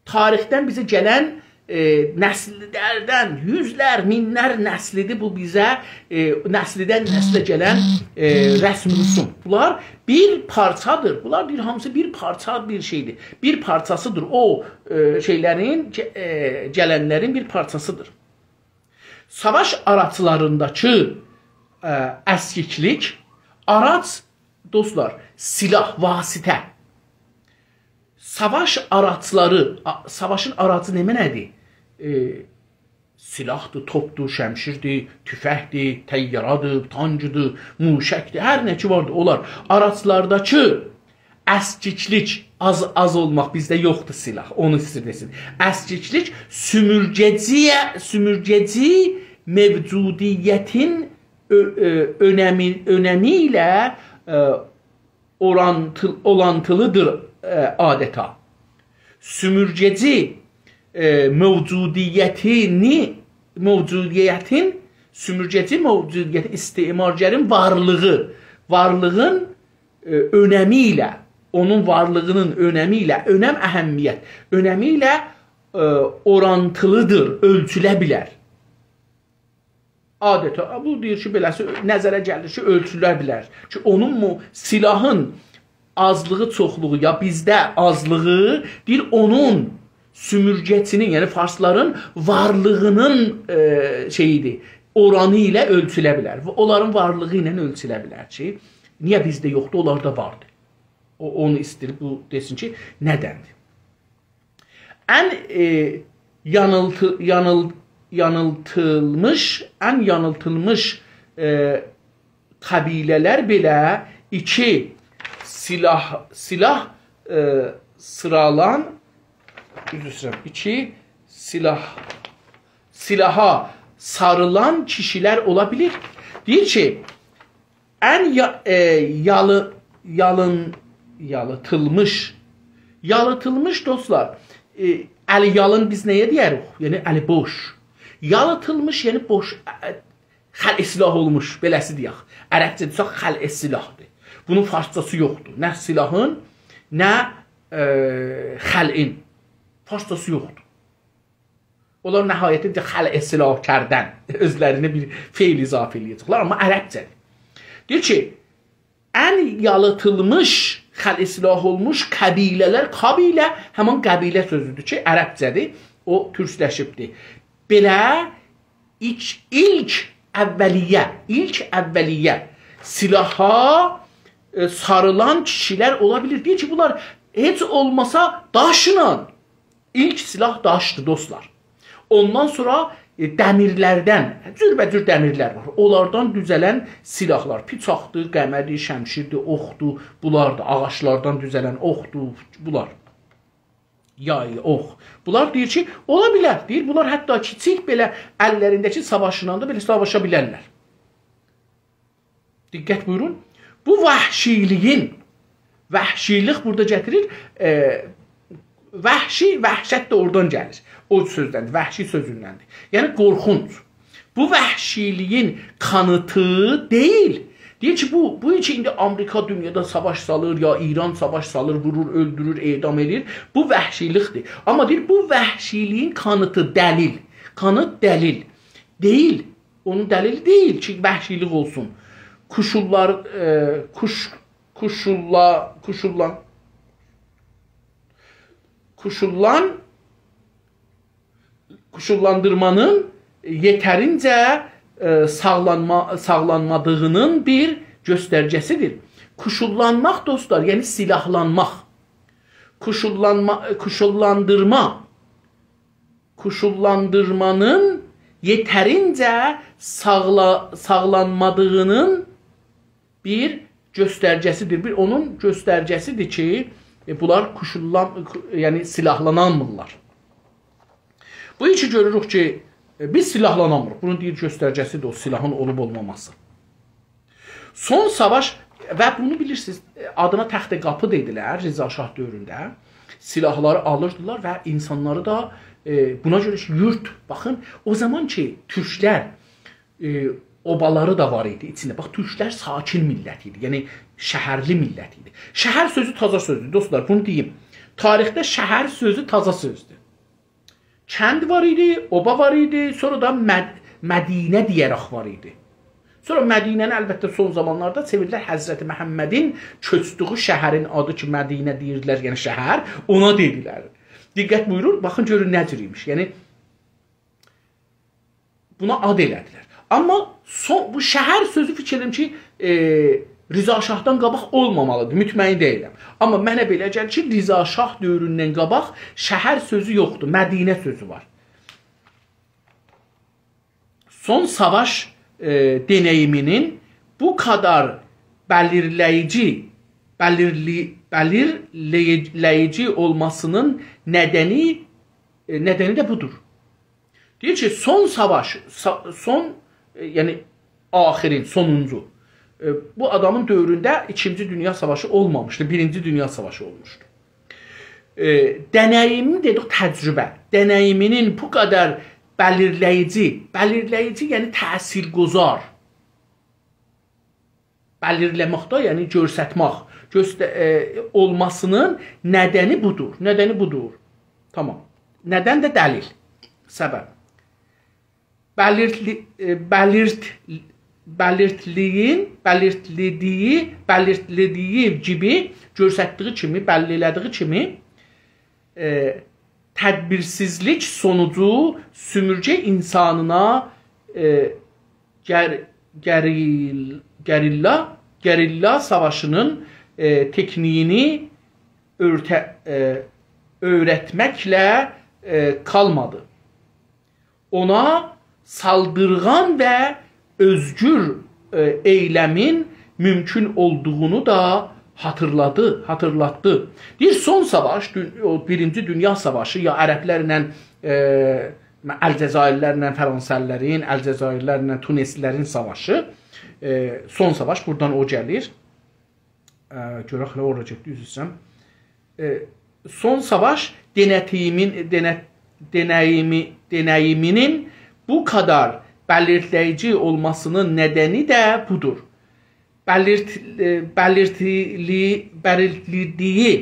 تاریخدن بیزه گلن، ائ، نسیللردن، یوزلر، مینلر نسلی‌دیر بو بیزه، ائ، نسلیدن نسله گلن، ائ، رسم رسوم. بونلار بیر پارچادیر. بونلار بیر، هامیسی بیر پارچا بیر شئیدیر. بیر پارچاسیدیر. او، ائ، شئیلرین، گ-، ائ، گلنلرین بیر پارچاسیدیر. ساواش آراجلارینداکی، ائ، اسکیکلیک، آراج، دوستلار، سلاح، واسطه. ساواش آراجلاری، آ-، ساواشین آراجی نمنه‌دیر؟ ائ، سلاحدیر، توپدور، شمشیردیر، توفنگدیر، طیاره‌دیر، تانکدیر، موشکدیر، هر نه کی واردیر، اونلار. آراجلارداکی اسکیکلیک، آز، آز اولماق بیزده یوخدور سلاح، اونو ایستیر دئسین. اسکیکلیک سومورگه‌جی، سومورگه‌جی موجودیتین اؤ-، اؤ-، اؤنمی، اؤنمی ایله، ائ، اورانتیل-، اولانتیلی‌دیر، ائ، آدتا. سومورگه‌جی، ائ، موجودیتینی، موجودیتین، سومورگه‌جی موجودیتین، استعمارگرین وارلیغی، وارلیغین، ائ، اؤنمی ایله، اونون وارلیغینین اؤنمی ایله، اؤنم، اهمیت، اؤنمی ایله، ائ، اورانتیلی‌دیر، اؤلچوله بیلر. آدتا، بو دئییر کی، بئله‌سی نظره گلیر کی، اؤلچوله بیلر کی، اونون مو-، سلاحین آزلیغی، چوخلوغو، یا بیزده آزلیغی، دئییر، اونون سومورگه‌چینین، یعنی فارسلارین وارلیغینین، ائ، شئییدیر، اورانی ایله اؤلچوله بیلر. و اونلارین وارلیغی ایله اؤلچوله بیلر کی، نییه بیزده یوخدور، اونلاردا واردیر. او، اونو ایسته‌ییر، بو دئسین کی، ندندیر. ان، ائ، یانیلتی-، یانیل-، یانیلتیلمیش، ان یانیلتیلمیش، ائ، قبیله‌لر بئله ایکی سلاح، سلاح، ائ، سیرالان، عذر ایسته‌ییرم، ایکی سلاح، سلاحا ساریلان کیشیلر اولا بیلیر. دئییر کی، ان یا-، ائ، یالی-، یالین-، یالیتیلمیش. یالیتیلمیش، دوستلار، ائ، الی یالین بیز نه‌یه دئیه‌ریک؟ یعنی، الی بوش. یالیتیلمیش، یعنی بوش، ائ، خلع سلاح اولموش، بئله‌سی دئیک. عربجه دئسک، خلع سلاحدیر. بونون فارسجاسی یوخدور. نه سلاحین، نه، ائ، خلعین. فارسجاسی یوخدور. اونلار نهایتینجه خلع سلاح کردن، اؤزلرینه بیر فعل اضافه ائله‌یه‌جکلر، آمما عربجه‌دیر. دئییر کی، ان یالیتیلمیش، خلع سلاح اولموش قبیله‌لر، قبیله، همان قبیله سؤزودور کی، عربجه‌دیر، او تورکلشیبدیر. بئله ایلک، ایلک اولیه، ایلک اولیه سیلاحا، ائ، ساریلان کیشیلر اولا بیلیر. دئییر کی، بونلار هئچ اولماسا داشلا. ایلک سیلاح داشدیر، دوستلار. اوندان سونرا، ائ، دمیرلردن، جوربه‌جور دمیرلر وار. اونلاردان دوزه‌لن سیلاحلار، بیچاقدیر، قمه‌دیر، شمشیردیر، اوخدور، بونلاردیر. آغاجلاردان دوزه‌لن اوخدور، بونلار. یای، اوخ. بونلار دئییر کی، اولا بیلر. دئییر، بونلار حتی کیچیک بئله اللرینده‌کی ساواشینان دا بئله ساواشا بیلرلر. دقت بویورون. بو وحشیلیگین، وحشیلیک بورادا گتیریر، ائ، وحشی، وحشت ده اورادان گلیر. او سؤزدندیر، وحشی سؤزوندندیر. یعنی قورخونج. بو وحشیلیگین کانیتی دئییل. دئییر کی، بو، بو کی ایندی آمریکا دونیادا ساواش سالیر، یا ایران ساواش سالیر، وورور، اؤلدورور، اعدام ائدیر. بو وحشیلیکدیر. آمما دئییر، بو وحشیلیگین کانیتی، دلیل. کانیت، دلیل. دئییل. اونون دلیلی دئییل کی، وحشیلیک اولسون. کوشوللار، ائ، کوش، کوشوللا، کوشوللان، کوشوللان، کوشوللاندیرمانین یئترینجه، ائ، ساغلانما، ساغلانمادیغینین بیر گؤسترگه‌سیدیر. کوشوللانماق، دوستلار، یعنی سیلاحلانماق. کوشوللانما، کوشوللاندیرما، کوشوللاندیرمانین یئترینجه ساغلا، ساغلانمادیغینین بیر گؤسترگه‌سیدیر. بیر اونون گؤسترگه‌سیدیر کی، ائ، بونلار کوشوللان، کو، یعنی سیلاحلانانمیرلار. بو کی گؤروروک کی، ائ، بیز سیلاحلانامیریق. بونون دئییر گؤسترگه‌سیدیر او سیلاحین اولوب اولماماسی. سون ساواش، و بونو بیلیرسینیز، ائ، آدینا تخت قاپی دئدیلر رضا شاه دؤورونده. سیلاحلاری آلیردیلار و اینسانلاری دا، ائ، بونا گؤره کی، یورد، باخین، او زامان کی، تورکلر ائ، اوبالاری دا وار ایدی ایچینده. باخ، تورکلر ساکن میللت ایدی، یعنی شهرلی میللت ایدی. شهر سؤزو تازا سؤزدور، دوستلار، بونو دئییم. تاریخده شهر سؤزو تازا سؤزدور. کند وار ایدی، اوبا وار ایدی، سونرا دا مد، مدینه دئیه‌رک وار ایدی. سونرا مدینه‌نی البته سون زامانلاردا چئویردیلر حضرت محمدین کؤچدویو شهرین آدی کی، مدینه دئییردیلر، یعنی شهر، اونا دئدیلر. دقت بویورون، باخین گؤرون نه جور ایمیش. یعنی بونا آد ائله‌دیلر. آمما سون، بو شهر سؤزو فیکیر ائدیرم کی، ائ، رضا شاهدان قاباق اولمامالیدیر، مطمئن دئییلم. آمما منه بئله گلیر کی، رضا شاه دؤوروندن قاباق شهر سؤزو یوخدور، مدینه سؤزو وار. سون ساواش، ائ، دئنه‌ییمینین بو قدر بلیرله‌ییجی، بلیرلی، بلیرله‌ییجی اولماسینین ندنی، ائ، ندنی ده بودور. دئییر کی، سون ساواش، سا، سون، ائ، یعنی آخرین، سونونجو. ائ، بو آدامین دؤورونده ایکینجی دونیا ساواشی اولمامیشدی، بیرینجی دونیا ساواشی اولموشدو. ائ، دئنه‌ییمی دئدیک، تجربه. دئنه‌ییمینین بو قدر بلیرله‌ییجی، بلیرله‌ییجی، یعنی تأثیرگذار. بلیرله‌مک ده، یعنی گؤسترمک، گؤستر، ائ، اولماسینین ندنی بودور. ندنی بودور. تامام. ندن ده دلیل، سبب. بلیرتلی، ائ، بلیرت، بلیرتلیگین، بلیرتلیدیگی، بلیرتلیدیگی کیمی، گؤستردیگی کیمی، بللی ائله‌دیگی کیمی، ائ، تدبیرسیزلیک سونوجو سؤمورگه اینسانینا، ائ، گر، گریل، گریلا، گریلا ساواشینین، ائ، تکنیگینی اؤرته، ائ، اؤیرتمکله، ائ، قالمادی. اونا سالدیرغان و اؤزگور، ائ، ائیله‌مین مومکون اولدوغونو دا خاطیرلادی، خاطیرلاتدی. دئییر، سون ساواش، دون، او بیرینجی دونیا ساواشی یا عربلرله، ائ، الجزایرلرله فرانسه‌لی‌لرین، الجزایرلرله تونسلی‌لرین ساواشی، ائ، سون ساواش، بورادان او گلیر. ائ، گؤرک، هله اورا گئتدی، عذر ایسته‌ییرم. ائ، سون ساواش دئنه‌ییمین، دئنه، دئنه‌ییمی، دئنه‌ییمینین بو قدر بلیرتله‌ییجی اولماسینین ندنی ده بودور. بلیرت، ائ، بلیرتیلی، بلیرتلیدیگی،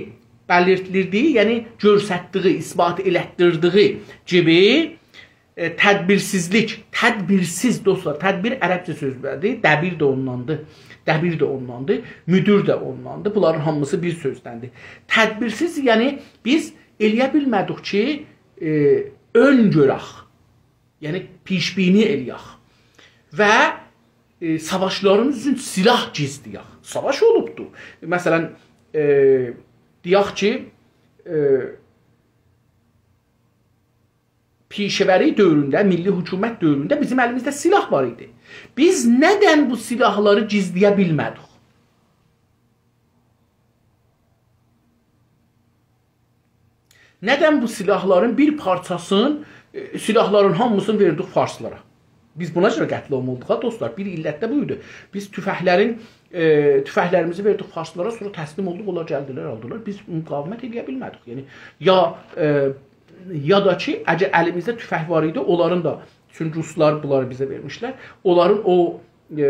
بلیرتلیدیگی، یعنی گؤستردیگی، اثبات ائلتدیردیگی کیمی، ائ، تدبیرسیزلیک، تدبیرسیز، دوستلار، تدبیر عربجه سؤزدور، دبیر ده اونداندیر، دبیر ده اونداندیر، مدیر ده اونداندیر. بونلارین هامیسی بیر سؤزدندیر. تدبیرسیز، یعنی بیز ائلیه بیلمه‌دیک کی، ائ، اؤن گؤرک، یعنی پیش‌بینی ائلیک. و ائ، ساواشلارین اوچون سلاح گیزله‌یک. ساواش اولوبدور. مثلا، ائ، دئیک کی، ائ، پیشه‌وری دؤورونده، میللی حکومت دؤورونده بیزیم الیمیزده سلاح وار ایدی. بیز ندن بو سلاحلاری گیزله‌یه بیلمه‌دیک؟ ندن بو سلاحلارین بیر پارچاسین، ائ، سلاحلارین هامیسینی وئردیک فارسلارا؟ بیز بونا گؤره قتل‌عام اولدوق ها، دوستلار. بیر علت ده بو ایدی. بیز توفنگلرین، ائ، توفنگلریمیزی وئردیک فارسلارا، سونرا تسلیم اولدوق، اونلار گلدیلر، آلدیلار. بیز مقاومت ائله‌یه بیلمه‌دیک. یعنی، یا، ائ، یا دا کی، اگر الیمیزده توفنگ وار ایدی، اونلارین دا، چونکی روسلار بونلاری بیزه وئرمیشلر، اونلارین او، ائ،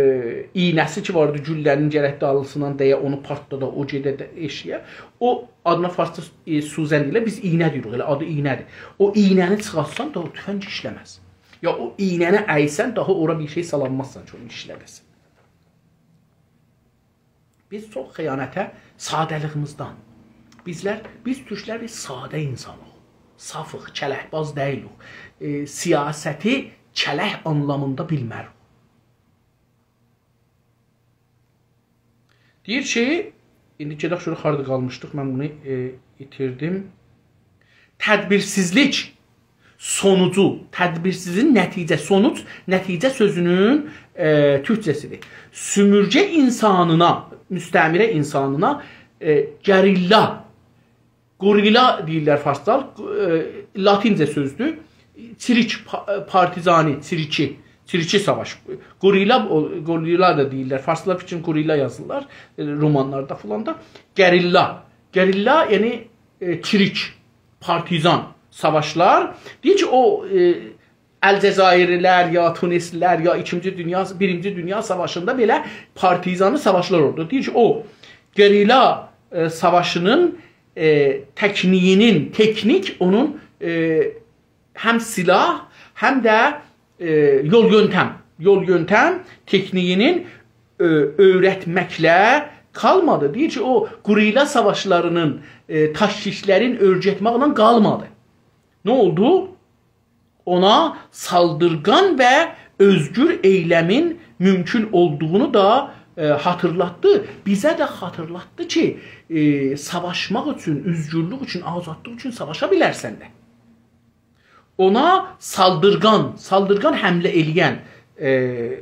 ایینه‌سی کی واردی، گولله‌نین گرک دالیسیندان دَیه، اونو پارتلادا، او گئده ده ائشییه. او آدینا فارسجا، ائ، سوزن دئییرلر، بیز ایینه دئییریک، ائله آدی ایینه‌دیر. او ایینه‌نی چیخارتسان، داها او توفنگ ایشله‌مز. یا او ایینه‌نی اَیسن، داها اورا بیر شئی سالانمازسان کی، اونو ایشله‌ده‌سن. بیز چوخ خیانته ساده‌لیگیمیزدن. بیزلر، بیز تورکلر بیر ساده اینسانیق. صافیق، کلک‌باز دئییلیک. ائ، سیاستی کلک آنلامیندا بیلمه‌ریک. دئییر کی، ایندی گئدک گؤرک هاردا قالمیشدیق، من بونو، ائ، ایتیردیم. تدبیرسیزلیک سونوجو، تدبیرسیزین نتیجه، سونوج، نتیجه سؤزونون، ائ، تورکجه‌سیدیر. سومورگه اینسانینا، مستعمره اینسانینا، ائ، گریلا، گوریلا دئییرلر فارسدا، ائ، لاتینجه سؤزدور. چریک، پا-، پارتیزانی، چریکی، چریکی ساواش. گوریلا، او، گوریلا دا دئییرلر. فارسلار اوچون گوریلا یازیرلار، ائ، رومانلاردا فلان دا. گریلا، گریلا، یعنی، ائ، چریک، پارتیزان ساواشلار. دئییر کی، او، ائ، الجزایرلی‌لر، یا تونسلی‌لر، یا ایکینجی دونیا، بیرینجی دونیا ساواشیندا بئله پارتیزانی ساواشلار اولدو. دئییر کی، او گریلا، ائ، ساواشینین، ائ، تکنیکینین، تکنیک اونون، ائ، هم سلاح، هم ده، ائ، یول یؤنتم، یول یؤنتم تکنیکینین، ائ، اؤیرتمکله قالمادی. دئییر کی، او گوریلا ساواشلارینین، ائ، تاکتیکلرین اؤیرتمکله قالمادی. نه اولدو؟ اونا سالدیرغان و اؤزگور ائیله‌مین مومکون اولدوغونو دا، ائ، خاطیرلاتدی. بیزه ده خاطیرلاتدی کی، ائ، ساواشماق اوچون، اؤزگورلوک اوچون، آزادلیق اوچون ساواشا بیلرسن ده. اونا سالدیرغان، سالدیرغان حمله ائله‌ین، ائ،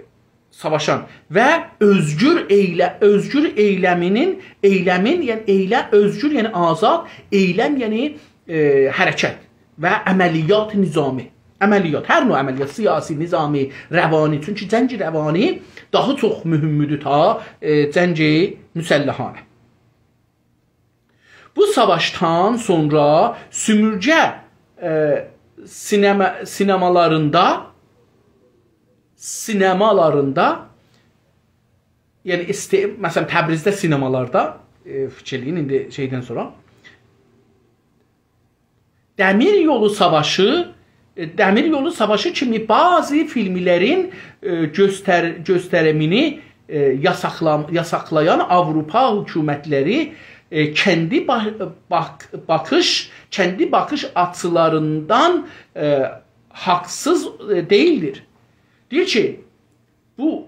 ساواشان و اؤزگور ائیله-، اؤزگور ائیله‌مینین، ائیله‌مین، یعنی ائیله-، اؤزگور، یعنی آزاد، ائیلم، یعنی، ائ، حرکت و عملیات نظامی. عملیات، هر نوع عملیات، سیاسی، نظامی، روانی، چونکی جنگ روانی داها چوخ مهمدور تا، ائ، جنگ مسلحانه. بو ساواشدان سونرا سومورگه، ائ، سینما، سینمالاریندا، سینمالاریندا، یعنی ایسته-، مثلا، تبریزده سینمالاردا، ائ، فیکیر ائله‌یین، ایندی شئیدن سونرا، دمیر یولو ساواشی، ائ، دمیر یولو ساواشی کیمی بعضی فیلملرین، ائ، گؤستر-، گؤستریمینی، ائ، یاساقلام-، یاساقلایان آوروپا حکومتلری، ائ، کندی با-، باک-، باکیش، کندی باکیش آچیلاریندان، ائ، حاقسیز، ائ، دئییلدیر. دئییر کی، بو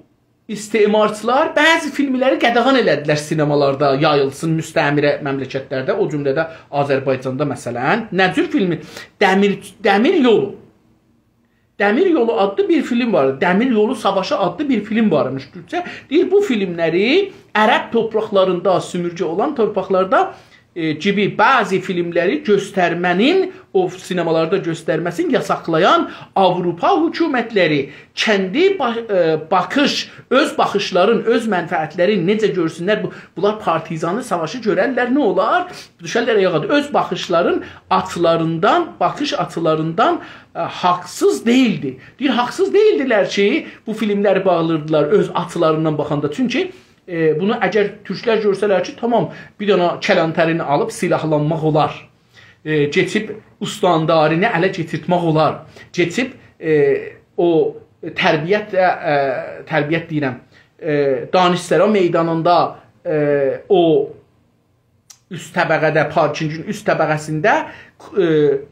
استعمارچیلار بعضی فیلملری قدغن ائله‌دیلر سینمالاردا یاییلسین، مستعمره مملکتلرده، او جمله‌ده آذربایجاندا مثلا. نه جور فیلمی؟ دمیر، دمیر یولو. دمیر یولو آدلی بیر فیلم وار. دمیر یولو ساواشی آدلی بیر فیلم وارمیش تورکجه. دئییر، بو فیلملری عرب تورپاقلاریندا، سومورگه اولان تورپاقلاردا، ائ، کیمی بعضی فیلملری گؤسترمه‌نین، او سینمالاردا گؤسترمه‌سینی یاساقلایان آوروپا حکومتلری کندی با-، ائ، باکیش، اؤز باخیشلارین، اؤز منفعتلرین نئجه گؤرسونلر، بو، بونلار پارتیزانی ساواشی گؤررلر، نه اولار؟ دوشرلر آیاغا. اؤز باخیشلارین آچیلاریندان، باخیش آچیلاریندان، ائ، حاقسیز دئییلدی. دئییر، حاقسیز دئییلدیلر کی، بو فیلملری باغلیردیلار اؤز آچیلاریندان باخاندا. چونکی، ائ، بونو اگر تورکلر گؤرسه‌لر کی، تامام، بیر دنه کلانتری‌نی آلیب سلاحلانماق اولار. ائ، کئچیب استاندارینی اله کئچیرتمک اولار. کئچیب، ائ، او تربیت، ائ، تربیت دئییرم، ائ، دانشسرا میدانیندا، ائ، او اوست طبقه‌ده، پارکینگین اوست طبقه‌سینده، ائ،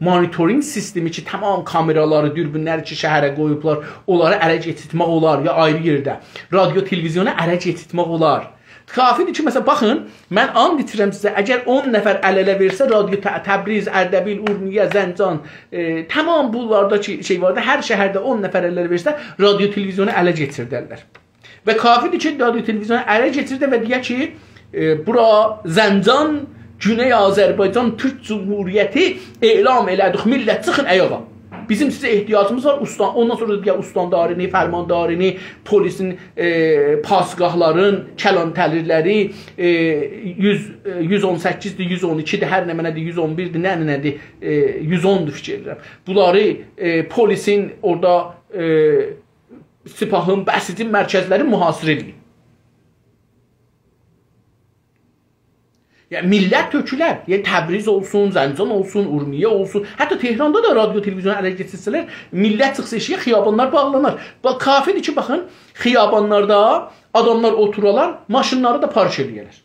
مونیتورینگ سیستمی کی، تمام کامئرالاری، دوربین‌لری کی، شهره قویوبلار، اونلاری اله کئچیرتمک اولار، یا آیری یئرده. رادیو، تلویزیونو اله کئچیرتمک اولار. کافی‌دیر کی، مثلا، باخین، من آند ایچیرم سیزه، اگر اون نفر ال-اله وئرسه، رادیو ت-، تبریز، اردبیل، اورمیه، زنجان، ائ، تمام بونلاردا کی، شئی واردی، هر شهرده اون نفر ال-اله وئرسه، رادیو، تلویزیونو اله کئچیردرلر. و کافی‌دیر کی، رادیو، تلویزیونو اله کئچیرده و دئیه کی، ائ، بورا زنجان، گونئی آذربایجان تورک جمهوریتی اعلان ائله‌دیک، میللت، چیخین آیاغا. بیزیم سیزه احتیاجیمیز وار، استان، اوندان سونرا دا دئیه استاندارینی، فرماندارینی، پلیسین، ائ، پاسگاه‌لارین، کلانتری‌لری، ائ، یوز، ائ، یوز اون سککیزدیر، یوز اون ایکیدیر، هر نمنه‌دیر، یوز اون بیردیر، نه، نه‌دیر، ائ، یوز اوندور فیکیر ائدیرم. بونلاری، ائ، پلیسین اورادا، ائ، سپاهین، بسیجین مرکزلری محاصره ائدین. یعنی، میللت تؤکولر. یعنی، تبریز اولسون، زنجان اولسون، اورمیه اولسون. حتی تهراندا دا رادیو، تلویزیونو اله کئچیرسه‌لر، میللت چیخسا ائشیگه، خیابانلار باغلانار. باخ، کافی‌دیر کی، باخین، خیابانلاردا آداملار اوتورالار، ماشینلاری دا پارک ائله‌یه‌لر.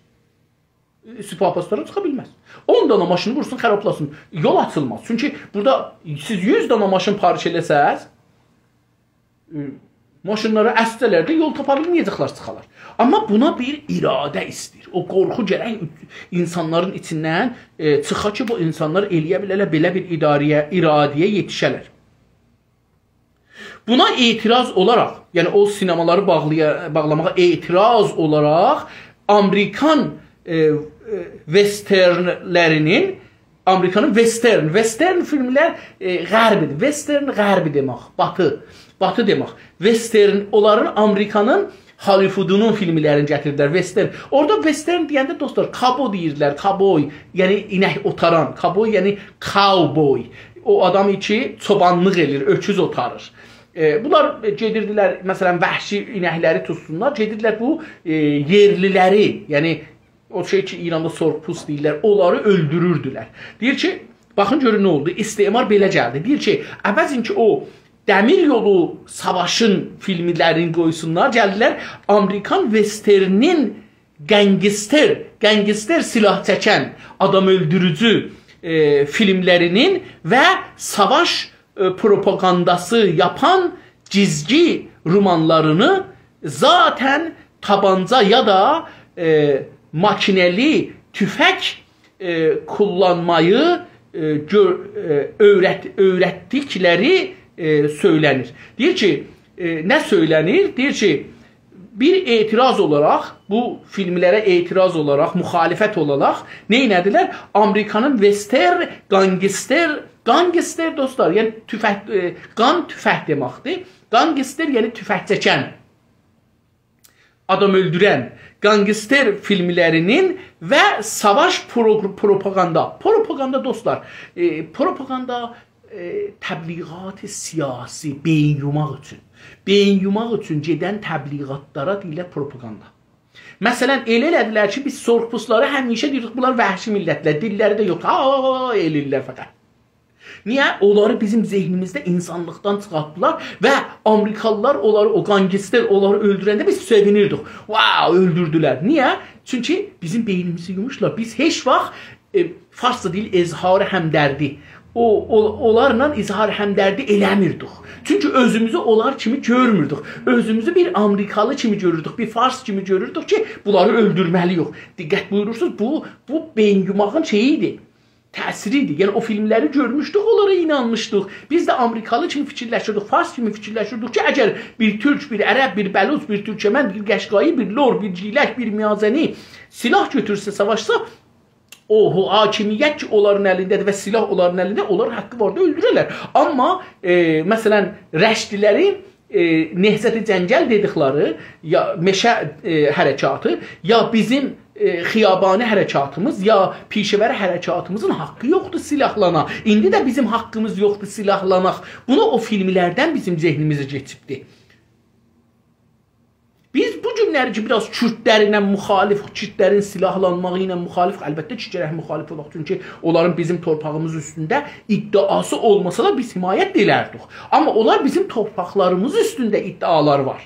سپاه پاسداران چیخا بیلمز. اون دانا ماشینی وورسون، خرابلاسین. یول آچیلماز. چونکی بورادا سیز یوز دانا ماشین پارک ائله‌سز، ائ، ماشینلاری اسسه‌لر ده یول تاپا بیلمه‌یه‌جکلر چیخالار. آمما بونا بیر اراده ایسته‌ییر. او قورخو گرک اینسانلارین ایچیندن، ائ، چیخا کی، بو اینسانلار ائله‌یه بیله‌لر، بئله بیر اداره‌یه، اراده‌یه یئتیشه‌لر. بونا اعتراض اولاراق، یعنی او سینمالاری باغلایا-، باغلاماغا اعتراض اولاراق آمریکان، ائ، ائ، وسترنلرینین، آمریکانین وسترن، وسترن فیلملر، ائ، غربی‌دیر. وسترن غربی دئمک، باتی، باتی دئمک. وسترن، اونلارین آمریکانین هالیوودونون فیلملرینی گتیریرلر، وسترن. اورادا وسترن دئینده، دوستلار، کابو دئییرلر، کابوی، یعنی اینک اوتاران، کابوی، یعنی کاوبوی. او آدام کی، چوبانلیق ائله‌ییر، اؤکوز اوتاریر. ائ، بونلار، ائ، گئدیردیلر، مثلا، وحشی اینکلری توتسونلار، گئدیردیلر بو، ائ، یئرلی‌لری، یعنی او شئی کی، ایراندا سرخ‌پوست دئییرلر، اونلاری اؤلدوروردولر. دئییر کی، باخین گؤرون نه اولدو، استعمار بئله گلدی. دئییر کی، عوضین کی، او دمیر یولو ساواشین فیلملرینی قویسونلار، گلدیلر آمریکان وسترنین گنگستر، گنگستر سلاح چکن، آدام اؤلدوروجو، ائ، فیلملرینین و ساواش، ائ، پروپاگانداسی یاپان گیزگی رومانلارینی ذاتا تابانجا یا دا، ائ، ماکینه‌لی توفک، ائ، کوللانمایی، ائ، گؤ-، ائ، اؤیرت-، اؤیرتدیکلری، ائ، سؤیله‌نیر. دئییر کی، ائ، نه سؤیله‌نیر؟ دئییر کی، بیر اعتراض اولاراق، بو فیلملره اعتراض اولاراق، مخالفت اولاراق نئینه‌دیلر؟ آمریکانین وسترن، گانگستر، گانگستر، دوستلار، یعنی توفک، ائ، گان توفک دئمکدیر. گانگستر، یعنی توفک چکن، آدام اؤلدورن، گانگستر فیلملرینین و ساواش پرو-، پروپاگاندا. پروپاگاندا، دوستلار، ائ، پروپاگاندا، ائ، تبلیغات سیاسی، بئیین یوماق اوچون. بئیین یوماق اوچون گئدن تبلیغاتلارا دئییرلر پروپاگاندا. مثلا، ائله ائله‌دیلر کی، بیز سرخ‌پوستلاری همیشه دئییردیک، بونلار وحشی میللتلر، دیللری ده یوخ، ها، ائله‌ییرلر فقط. نییه؟ اونلاری بیزیم ذهنیمیزده اینسانلیقدان چیخارتدیلار و آمریکالیلار اونلاری، او گانگستر اونلاری اؤلدورنده بیز سئوینیردیک. واو، اؤلدوردولر. نییه؟ چونکی بیزیم بئینیمیزی یوموشلار. بیز هئچ واخت، ائ، فارسجا دئییر، اظهار همدردی. او، او، اونلارلا اظهار همدردی ائله‌میردیک. چونکی اؤزوموزو اونلار کیمی گؤرموردوک. اؤزوموزو بیر آمریکالی کیمی گؤروردوک، بیر فارس کیمی گؤروردوک کی، بونلاری اؤلدورمه‌لی‌ییک. دقت بویورورسونوز، بو، بو بئیین یوماغین شئیی ایدی. تأثیری ایدی. یعنی، او فیلملری گؤرموشدوک، اونلارا اینانمیشدیق. بیز ده آمریکالی کیمی فیکیرلشیردیک، فارس کیمی فیکیرلشیردیک کی، اگر بیر تورک، بیر عرب، بیر بلوچ، بیر تورکمن، بیر قشقایی، بیر لور، بیر گیلک، بیر میازنی سلاح گؤتورسه، ساواشسا، او، او حاکمیت کی، اونلارین الینده‌دیر و سلاح اونلارین الینده، اونلار حاققی وار دا اؤلدوره‌لر. آمما، ائ، مثلا، رشتی‌لرین، ائ، نهضت جنگل دئدیکلری، یا مئشه، ائ، حرکاتی، یا بیزیم، ائ، خیابانی حرکاتیمیز، یا پیشه‌وری حرکاتیمیزین حاققی یوخدور سلاحلانا. ایندی ده بیزیم حاققیمیز یوخدور سلاحلاناق. بونو او فیلملردن بیزیم ذهنیمیزه کئچیبدی. بیز بو گونلری کی، بیر آز کوردلرله مخالف، کوردلرین سلاحلانماغی ایله مخالف، البته کی، گرک مخالف اولاق. چونکی اونلارین بیزیم تورپاغیمیز اوستونده ادعاسی اولماسا دا بیز حمایت ائلردیک. آمما اونلار بیزیم تورپاقلاریمیز اوستونده ادعالاری وار.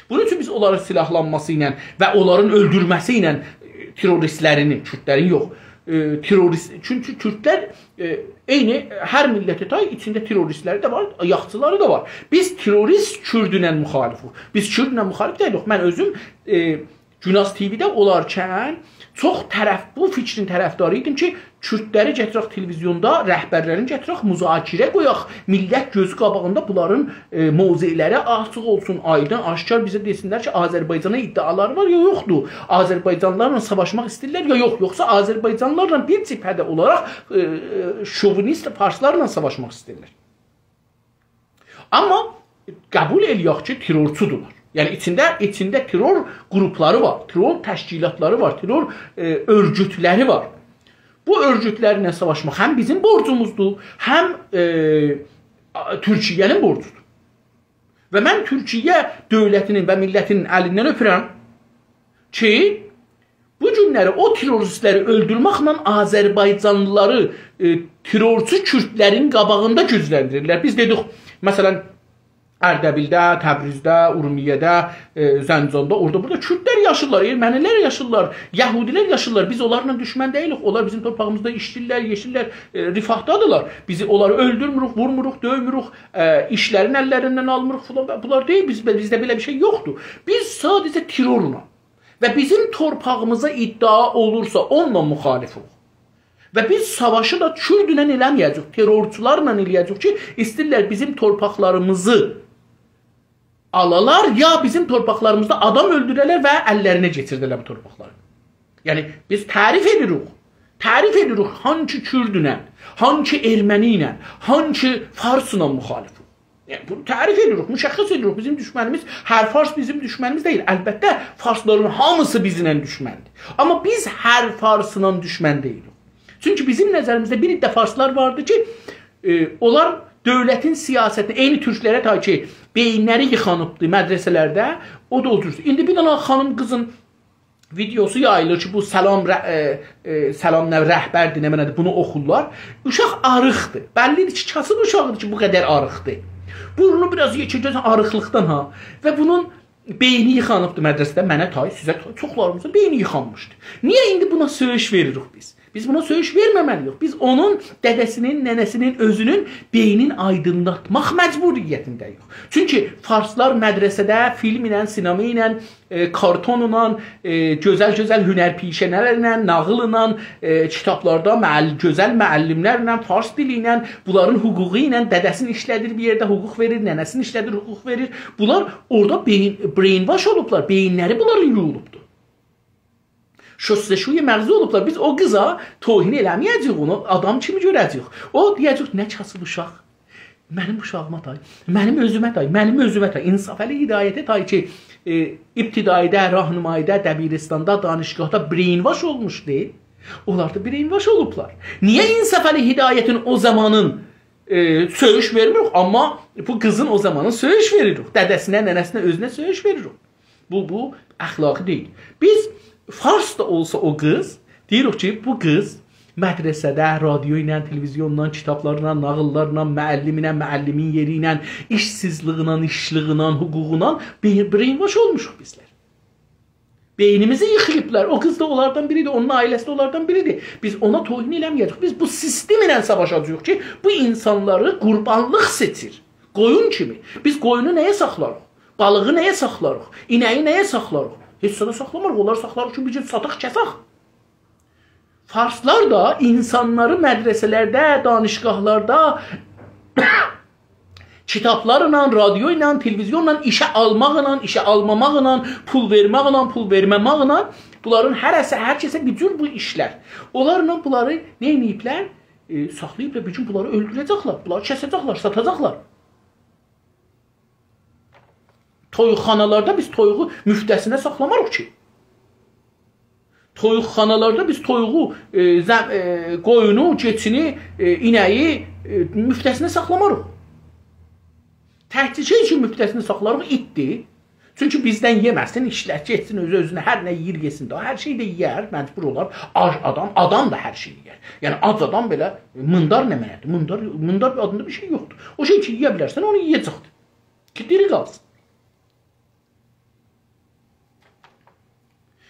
بونون اوچون بیز اونلارین سلاحلانماسی ایله و اونلارین اؤلدورمه‌سی ایله، ائ، تروریستلرینی، کوردلرین یوخ، ائ، تروریست، چونکی کوردلر، ائ، عینی هر میللته تای ایچینده تروریستلری ده وار، یاخچیلاری دا وار. بیز تروریست کوردله مخالفیک. بیز کوردله مخالف دئییلیک. من اؤزوم، ائ، گوناز تی‌وی‌ده اولارکن چوخ طرف، بو فیکرین طرفداری ایدیم کی، کوردلری گتیرک تلویزیوندا، رهبرلرینی گتیرک، مذاکره قویاق، میللت گؤزو قاباغیندا بونلارین، ائ، موضعلری آچیق اولسون، آیدین، آشکار بیزه دئسینلر کی، آذربایجانا ادعالاری وار یا یوخدور، آذربایجانلیلارلا ساواشماق ایسته‌ییرلر یا یوخ، یوخسا آذربایجانلیلارلا بیر جبهه‌ده اولاراق، ائ، ائ، شووینیست فارسلارلا ساواشماق ایسته‌ییرلر. آمما قبول ائله‌یک کی، ترورچودولار. یعنی ایچینده، ایچینده ترور قروپلاری وار، ترور تشکیلاتلاری وار، ترور، ائ، اؤرگوتلری وار. بو اؤرگوتلرله ساواشماق هم بیزیم بورجوموزدور، هم، ائ، آ، تورکیه‌نین بورجودور. و من تورکیه دؤولتینین و میللتینین الیندن اؤپورم کی، بو گونلری او تروریستلری اؤلدورمکله آذربایجانلیلاری، ائ، ترورچو کوردلرین قاباغیندا گوجلندیریرلر. بیز دئدیک، مثلا، اردبیلده، تبریزده، اورمیه‌ده، ائ، زنجاندا، اورادا، بورادا کوردلر یاشاییرلار، ارمنیلر یاشاییرلار، یهودیلر یاشاییرلار. بیز اونلارلا دوشمن دئییلیک. اونلار بیزیم تورپاغیمیزدا ایشله‌ییرلر، یئشیرلر، ائ، رفاهدادیرلار. بیز اونلاری اؤلدورموروک، وورموروق، دؤیموروک، ائ، ایشلرین اللریندن آلمیریق فلان. بونلار دئییل، بیز، بیزده بئله بیر شئی یوخدور. بیز ساده‌جه ترورلا و بیزیم تورپاغیمیزا ادعا اولورسا، اونونلا مخالفیک. و بیز ساواشی دا کوردله ائله‌مه‌یه‌جه‌ییک، ترورچولارلا ائله‌یه‌جه‌ییک کی، ایسته‌ییرلر بیزیم تورپاقلاریمیزی آلالار، یا بیزیم تورپاقلاریمیزدا آدام اؤلدوره‌لر و اللرینه کئچیرده‌لر بو تورپاقلاری. یعنی، بیز تعریف ائدیریک، تعریف ائدیریک هانکی کوردله، هانکی ارمنی ایله، هانکی فارسلا مخالفیک. یعنی، بونو تعریف ائدیریک، مشخص ائدیریک. بیزیم دوشمنیمیز، هر فارس بیزیم دوشمنیمیز دئییل. البته، فارسلارین هامیسی بیزله دوشمندیر. آمما بیز هر فارسلا دوشمن دئییلیک. چونکی بیزیم نظریمیزده بیر عده فارسلار واردی کی، ائ، اونلار دؤولتین سیاستینه، عینی تورکلره تای کی، بئیینلری ییخانیبدی مدرسه‌لرده، او دا او جور. ایندی بیر دنه خانیم قیزین ویدئوسو یاییلیر کی، بو سلام ره-، ائ، ائ، سلام نه رهبردیر، نه منه‌دیر، بونو اوخورلار. اوشاق آریقدیر. بللیدیر کی، کاسیب اوشاغیدیر کی، بو قدر آریقدیر. بورنو بیر آز یئکه گؤز آریقلیقدان ها. و بونون بئینی ییخانیبدی مدرسه‌ده، منه تای، سیزه تای، چوخلاریمیزین بئینی ییخانمیشدی. نییه ایندی بونا سؤیوش وئریریک بیز؟ بیز بونا سؤیوش وئرمه‌مه‌لی‌ییک. بیز اونون دده‌سینین، ننه‌سینین، اؤزونون بئینینی آیدینلاتماق مجبوریتینده‌ییک. چونکی فارسلار مدرسه‌ده فیلم ایله، سینما ایله، ائ، کارتونلا، ائ، گؤزل-گؤزل هنرپیشه‌لرله، ناغیللا، ائ، کیتابلاردا معل-، گؤزل معلم‌لرله، فارس دیلی ایله، بونلارین حقوقو ایله، دده‌سینی ایشله‌دیر بیر یئرده، حقوق وئریر، ننه‌سینی ایشله‌دیر، حقوق وئریر. بونلار اورادا بئیین، brainwash اولوبلار، بئیینلری بونلارین یویولوبدور. شستشوی مغزی اولوبلار. بیز او قیزا توهین ائله‌مه‌یه‌جه‌ییک، اونو آدام کیمی گؤره‌جه‌ییک. او دئیه‌جک، «نه کاسیب اوشاق. منیم اوشاغیما تای، منیم اؤزومه تای، منیم اؤزومه تای.» انصافعلی هدایته تای کی، ائ، ابتدایی‌ده، راهنمایی‌ده، دبیرستاندا، دانشگاهدا brainwash اولموشدو. اونلار دا brainwash اولوبلار. نییه انصافعلی هدایتین او زامانین، ائ، سؤیوش وئرمیریک، آمما بو قیزین او زامانین سؤیوش وئریریک. دده‌سینه، ننه‌سینه، اؤزونه سؤیوش وئریریک. بو، بو اخلاقی دئییل. بیز فارس دا اولسا او قیز، دئییریک کی، بو قیز مدرسه‌ده، رادیو ایله، تلویزیونلا، کیتابلارلا، ناغیللارلا، معلم ایله، معلمین یئری ایله، ایشسیزلیگینن، ایشلیگینن، حقوقونان بی-، brainwash اولموشوق بیزلر. بئینیمیزی ییخاییبلار. او قیز دا اونلاردان بیریدیر، اونون عائله‌سی ده اونلاردان بیریدیر. بیز اونا توهین ائله‌مه‌یه‌جه‌ییک. بیز بو سیستم ایله ساواشاجاغیق کی، بو اینسانلاری قوربانلیق سئچیر. قویون کیمی. بیز قویونو نه‌یه ساخلاریق؟ بالیغی نه‌یه ساخلاریق؟ اینه‌یی نه‌یه ساخلاریق؟ هئچ زادا ساخلاماریق. اونلاری ساخلاریق کی، بیر گون ساتاق، کسک. فارسلار دا اینسانلاری مدرسه‌لرده، دانشگاهلاردا کیتابلارلا، رادیو ایله، تلویزیونلا، ایشه آلماقلا، ایشه آلماماقلا، پول وئرمکله، پول وئرمه‌مکله، بونلارین هره‌سی، هر کسه بیر جور بو ایشلر. اونلارلا بونلاری نه ائدیبلر؟ ائ، ساخلاییبلار، بیر گون بونلاری اؤلدوره‌جکلر، بونلاری کسه‌جکلر، ساتاجاقلار. تویوقخانالاردا بیز تویوغو مفته‌سینه ساخلاماریق کی. تویوقخانالاردا بیز تویوغو، ائ، زم-، ائ، قویونو، کئچینی، ائ، اینه‌یی، ائ، مفته‌سینه ساخلاماریق. تکجه شئی اوچون مفته‌سینه ساخلاریق، ایتدیر. چونکی بیزدن یئمه‌سین، ایشلر، گئتسین، اؤزو اؤزونه هر نه یئییر، یئسین ده. هر شئی ده یئیر، مجبور اولار. آج آدام، آدام دا هر شئی یئیر. یعنی، آج آدام بئله، میندار نمنه‌دیر؟ میندار، میندار آدیندا بیر شئی یوخدور. او شئی کی، یئیه بیلرسن، اونو یئیه‌جکدیر. کی، دیری قالسین.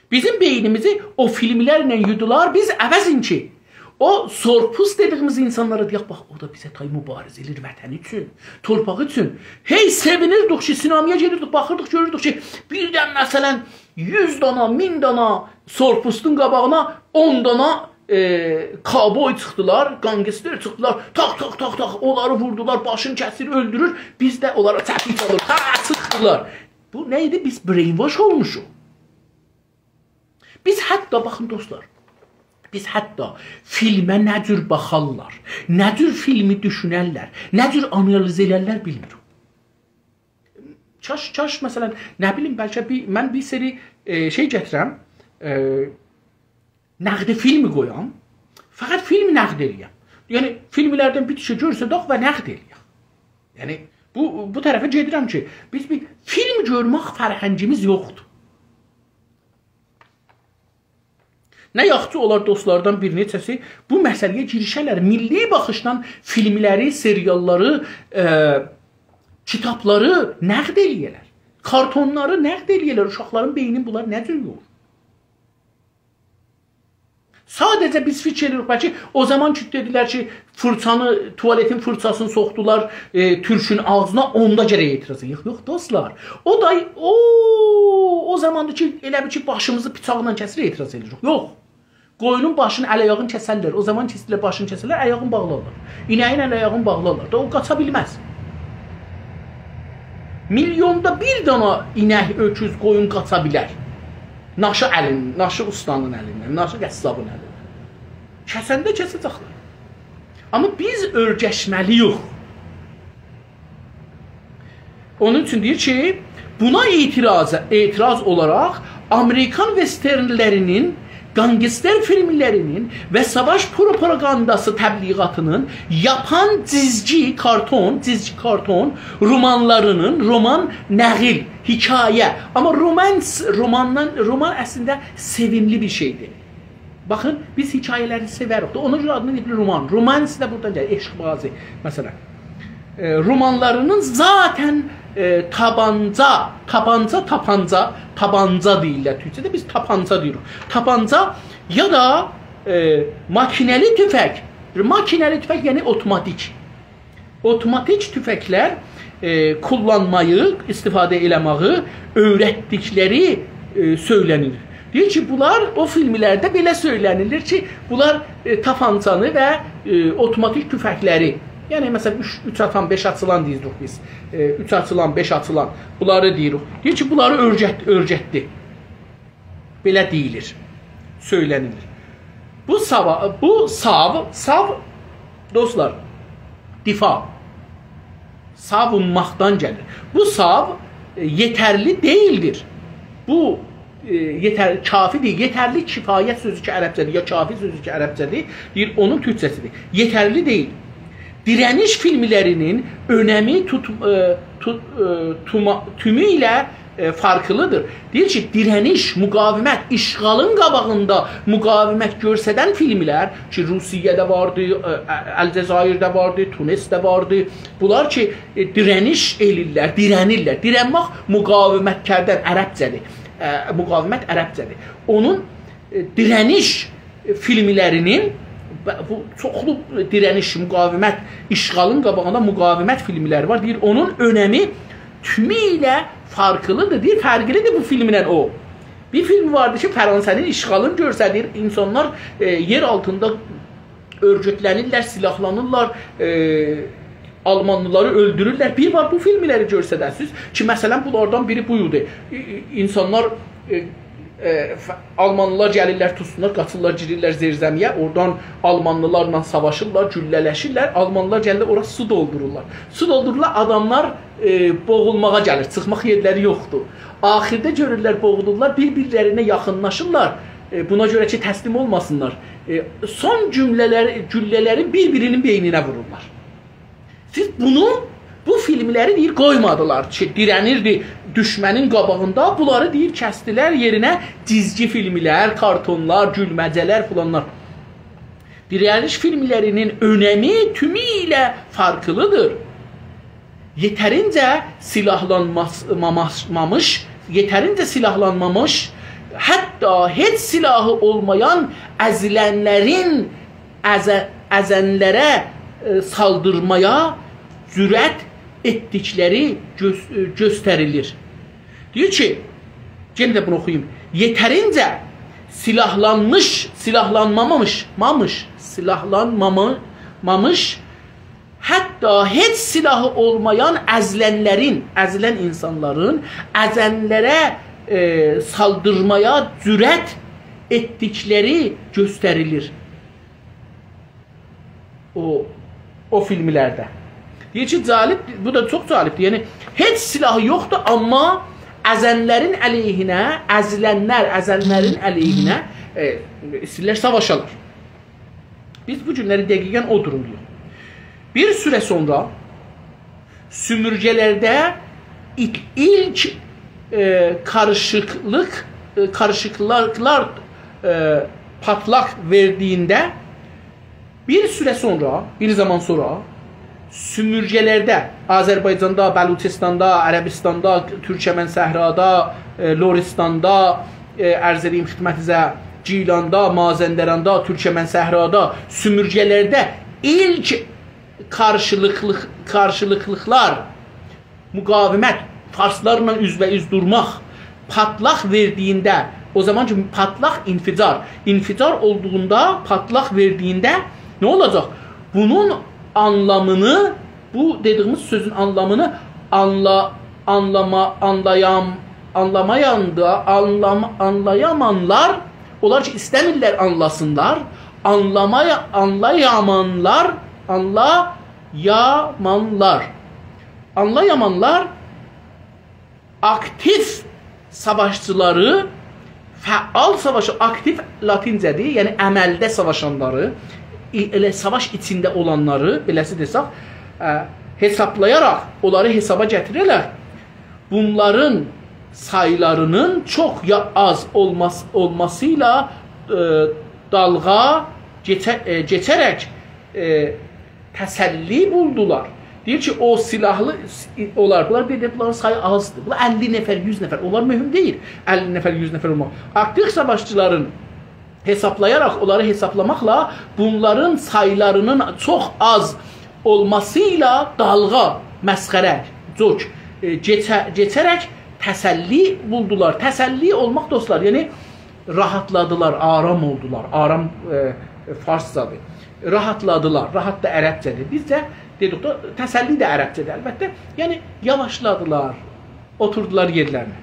بیزیم بئینیمیزی او فیلملرله یودولار، بیز عوضین کی، او سرخ‌پوست دئدیگیمیز اینسانلارا دئیک، باخ، او دا بیزه تای مبارزه ائله‌ییر وطنی اوچون، تورپاغی اوچون. هئی سئوینیردیک کی، سینمایا گئدیردیک، باخیردیق، گؤروردوک کی، بیردن، مثلا، یوز دانا، مین دانا سرخ‌پوستون قاباغینا اون دانا، ائ، کاوبوی چیخدیلار، گانگستر چیخدیلار، تاق، تاق، تاق، تاق، اونلاری ووردولار، باشینی کسیر، اؤلدورور، بیز ده اونلارا چپیک آلیریق، هه، چیخدیلار. بو نه ایدی؟ بیز brainwash اولموشوق. بیز حتی، باخین دوستلار، بیز حتی فیلمه نه جور باخارلار، نه جور فیلمی دوشونرلر، نه جور آنالیز ائلرلر بیلمیریک. کاش، کاش، مثلا، نه بیلیم، بلکه بیر، من بیر سری، ائ، شئی گتیرم، ائ، نقد فیلمی قویام، فقط فیلم نقد ائله‌یم. یعنی، فیلملردن بیر تیکه گؤرسدک و نقد ائله‌یک. یعنی، بو، بو طرفه گئدیرم کی، بیز بیر فیلم گؤرمک فرهنگیمیز یوخدور. نه یاخشی اولار دوستلاردان بیر نئچه‌سی بو مسئله‌یه گیریشه‌لر، میللی باخیشدان فیلملری، سریاللاری، ائ، کیتابلاری نقد ائله‌یه‌لر. کارتونلاری نقد ائله‌یه‌لر، اوشاقلارین بئینینی بونلار نه جور یویور؟ ساده‌جه بیز فیکیر ائدیریک، بلکه او زامان کی دئدیلر کی، فیرچانی، توالتین فیرچاسینی سوخدولار، ائ، تورکون آغزینا، اوندا گرک اعتراض ائدک. یوخ، یوخ، دوستلار. او دا، او، او زاماندیر کی، ائله بیل کی، باشیمیزی بیچاقلا کسیر، اعتراض ائدیریک. یوخ. قویونون باشینی، ال آیاغینی کسرلر. او زامان کی ایسته‌ییرلر باشینی کسرلر، آیاغینی باغلارلار. اینه‌یین ال آیاغینی باغلارلار. دا او قاچا بیلمز. میلیوندا بیر دانا اینک، اؤکوز، قویون قاچا بیلر. ناشی الین، ناشی اوستانین الیندن، ناشی قصابین الیندن. کسنده کسه‌جکلر. آمما بیز اؤرگشمه‌لی‌یوخ. اونون اوچون دئییر کی، بونا اعتراض، اعتراض اولاراق آمریکان وسترنلرینین، گانگستر فیلملرینین و ساواش پروپاگانداسی تبلیغاتینین یاپان جیزگی کارتون، جیزگی کارتون رومانلارینین، رومان، نقیل، حکایه. آمما رومانس، روماندان، رومان اصلینده سئویملی بیر شئیدیر. باخین، بیز حکایه‌لری سئوریک ده، اونا گؤره آدینا دئییلیر رومان. رومانس ده بورادان گلیر، عشق‌بازی، مثلا. ائ، رومانلارینین ذاتاً، ائ، تابانجا، تابانجا، تاپانجا، تابانجا دئییرلر تورکجه‌ده، بیز تاپانجا دئییریک. تاپانجا یا دا، ائ، ماکینه‌لی توفک. ماکینه‌لی توفک، یعنی اوتوماتیک. اوتوماتیک توفکلر، ائ، کوللانمایی، استفاده ائله‌مه‌یی اؤیرتدیکلری، ائ، سؤیله‌نیر. دئییر کی، بونلار او فیلملرده بئله سؤیله‌نیلیر کی، بونلار، ائ، تاپانجانی و، ائ، اوتوماتیک توفکلری، یعنی، مثلا، اوچ، اوچ آتان، بئش آچیلان دئییریک بیز، ائ، اوچ آچیلان، بئش آچیلان، بونلاری دئییریک. دئییر کی، بونلاری اؤیرت-، اؤیرتدی. بئله دئییلیر، سؤیله‌نیلیر. بو ساوا-، بو ساو-، ساو، دوستلار، دفاع. ساوونماقدان گلیر. بو ساو، ائ، یئترلی دئییلدیر. بو، ائ، یئتر-، کافی دئییل. یئترلی، کفایت سؤزو کی عربجه‌دیر، یا کافی سؤزو کی عربجه‌دیر، دئییر، اونون تورکجه‌سیدیر. یئترلی دئییل. دیره‌نیش فیلملرینین اؤنمی توت-، ائ، توت-، ائ، توما-، تومو ایله، ائ، فرقلیدیر. دئییر کی، دیره‌نیش، مقاومت، اشغالین قاباغیندا مقاومت گؤسترن فیلملر کی، روسیه‌ده واردی، ائ، ائ، الجزایرده واردی، تونسده واردی. بونلار کی، ائ، دیره‌نیش ائله‌ییرلر، دیره‌نیرلر. دیره‌نمک مقاومت کردن عربجه‌دیر. ائ، مقاومت عربجه‌دیر. اونون، ائ، دیره‌نیش فیلملرینین، ب-، بو چوخلو دیره‌نیش، مقاومت، اشغالین قاباغیندا مقاومت فیلملری وار. دئییر، اونون اؤنمی تومو ایله فرقلیدیر. دئییر، فرقلیدیر بو فیلمله او. بیر فیلم واردی کی، فرانسه‌نین اشغالینی گؤستریر. اینسانلار، ائ، یئر آلتیندا اؤرگوتله‌نیرلر، سیلاحلانیرلار، ائ، آلمانلیلاری اؤلدورورلر. بیر وار بو فیلملری گؤرسده‌سیز کی، مثلا، بونلاردان بیری بو ایدی. ای-، ای-، اینسانلار، ائ، ائ، ف-، آلمانلیلار گلیرلر، توتسونلار، قاچیرلار، گیریرلر زیرزمی‌یه، اورادان آلمانلیلارلا ساواشیرلار، گولله‌لشیرلر. آلمانلیلار گلیرلر، اورا سو دولدورورلار. سو دولدورورلار، آداملار، ائ، بوغولماغا گلیر، چیخماق یئرلری یوخدور. آخیردا گؤرورلر، بوغولورلار، بیر-بیرلرینه یاخینلاشیرلار. ائ، بونا گؤره کی، تسلیم اولماسینلار. ائ، سون گولله‌لری، گولله‌لری بیر-بیرینین بئینینه وورورلار. سیز بونو، بو فیلملری، دئییر، قویمادیلار کی، دیره‌نیردی دوشمنین قاباغیندا. بونلاری، دئییر، کسدیلر، یئرینه جیزگی فیلملر، کارتونلار، گولمه‌جه‌لر فلانلار. دیره‌نیش فیلملرینین اؤنمی تومو ایله فرقلیدیر. یئترینجه سیلاحلانماس-، ماماس-، مامیش، یئترینجه سیلاحلانمامیش، حتی هئچ سلاحی اولمایان ازیلنلرین، ازه-، ازنلره، ائ، سالدیرمایا جرأت ائتدیکلری گؤس-، ائ، گؤستریلیر. دئییر کی، یئنه ده بونو اوخویوم. یئترینجه سلاحلانمیش، سلاحلانمامیش، مامیش، سلاحلانمامی-، مامیش، حتی هئچ سلاحی اولمایان ازیلنلرین، ازیلن اینسانلارین ازنلره، ائ، سالدیرمایا جرأت ائتدیکلری گؤستریلیر. او، او فیلملرده. دئییر کی، جالب، بو دا چوخ جالبدیر. یعنی، هئچ سلاحی یوخدور، آمما ازنلرین علیهینه، ازیلنلر، ازنلرین علیهینه، ائ، ایسته‌ییرلر ساواشالار. بیز بو گونلری دقیقاً او دورومدایوخ. بیر سوره سونرا سومورگه‌لرده ایلک، ایلک، ائ، قاریشیقلیق، ائ، قاریشیقلیقلار، ائ، پاتلاق وئردیگینده بیر سوره سونرا، بیر زامان سونرا سومورگه‌لرده، آذربایجاندا، بلوچستاندا، عربستاندا، تورکمن صحرادا، ائ، لرستاندا، ائ، عرض ائدییم خدمتینیزه، گیلاندا، مازندراندا، تورکمن صحرادا، سومورگه‌لرده ایلک قاریشیقلیق، قاریشیقلیقلار، مقاومت، فارسلارلا اوزبه‌اوز دورماق، پاتلاق وئردیگینده، او زامان کی پاتلاق انفجار، انفجار اولدوغوندا، پاتلاق وئردیگینده نه اولاجاق؟ بونون آنلامینی، بو دئدیگیمیز سؤزون آنلامینی آنلا-، آنلاما-، آنلایام-، آنلامایاندا، آنلام-، آنلایامانلار، اونلار کی ایسته‌میرلر آنلاسینلار، آنلامایا-، آنلایامانلار، آنلایامانلار. آنلایامانلار آکتیو ساواشچیلاری، فعال ساواشی، آکتیو لاتینجه‌دیر، یعنی عملده ساواشانلاری، ای-، ائله ساواش ایچینده اولانلاری، بئله‌سی دئسک، ا، حسابلایاراق، اونلاری حسابا گتیره‌لر. بونلارین سایلارینین چوخ یا آز اولماس-، اولماسی ایله، ائ، دالغا کئچه-، ائ، کئچه‌رک، ائ، تسلی بولدولار. دئییر کی، او سلاحلی اولار. بونلار دئییر، بونلارین سایی آزدیر. بونلار اللی نفر، یوز نفر. اونلار مهم دئییل. اللی نفر، یوز نفر اولماق. آکتیو ساواشچیلارین حسابلایاراق، اونلاری حسابلاماقلا بونلارین سایلارینین چوخ آز اولماسی ایله دالغا، مسخره، جوک، ائ، کئچه-، کئچه‌رک تسلی بولدولار. تسلی اولماق، دوستلار، یعنی راحاتلادیلار، آرام اولدولار. آرام، ائ، فارسجادیر. راحاتلادیلار. راحات دا عربجه‌دیر. بیزجه دئدیک ده، تسلی ده عربجه‌دیر البته. یعنی یاواشلادیلار، اوتوردولار یئرلرینه.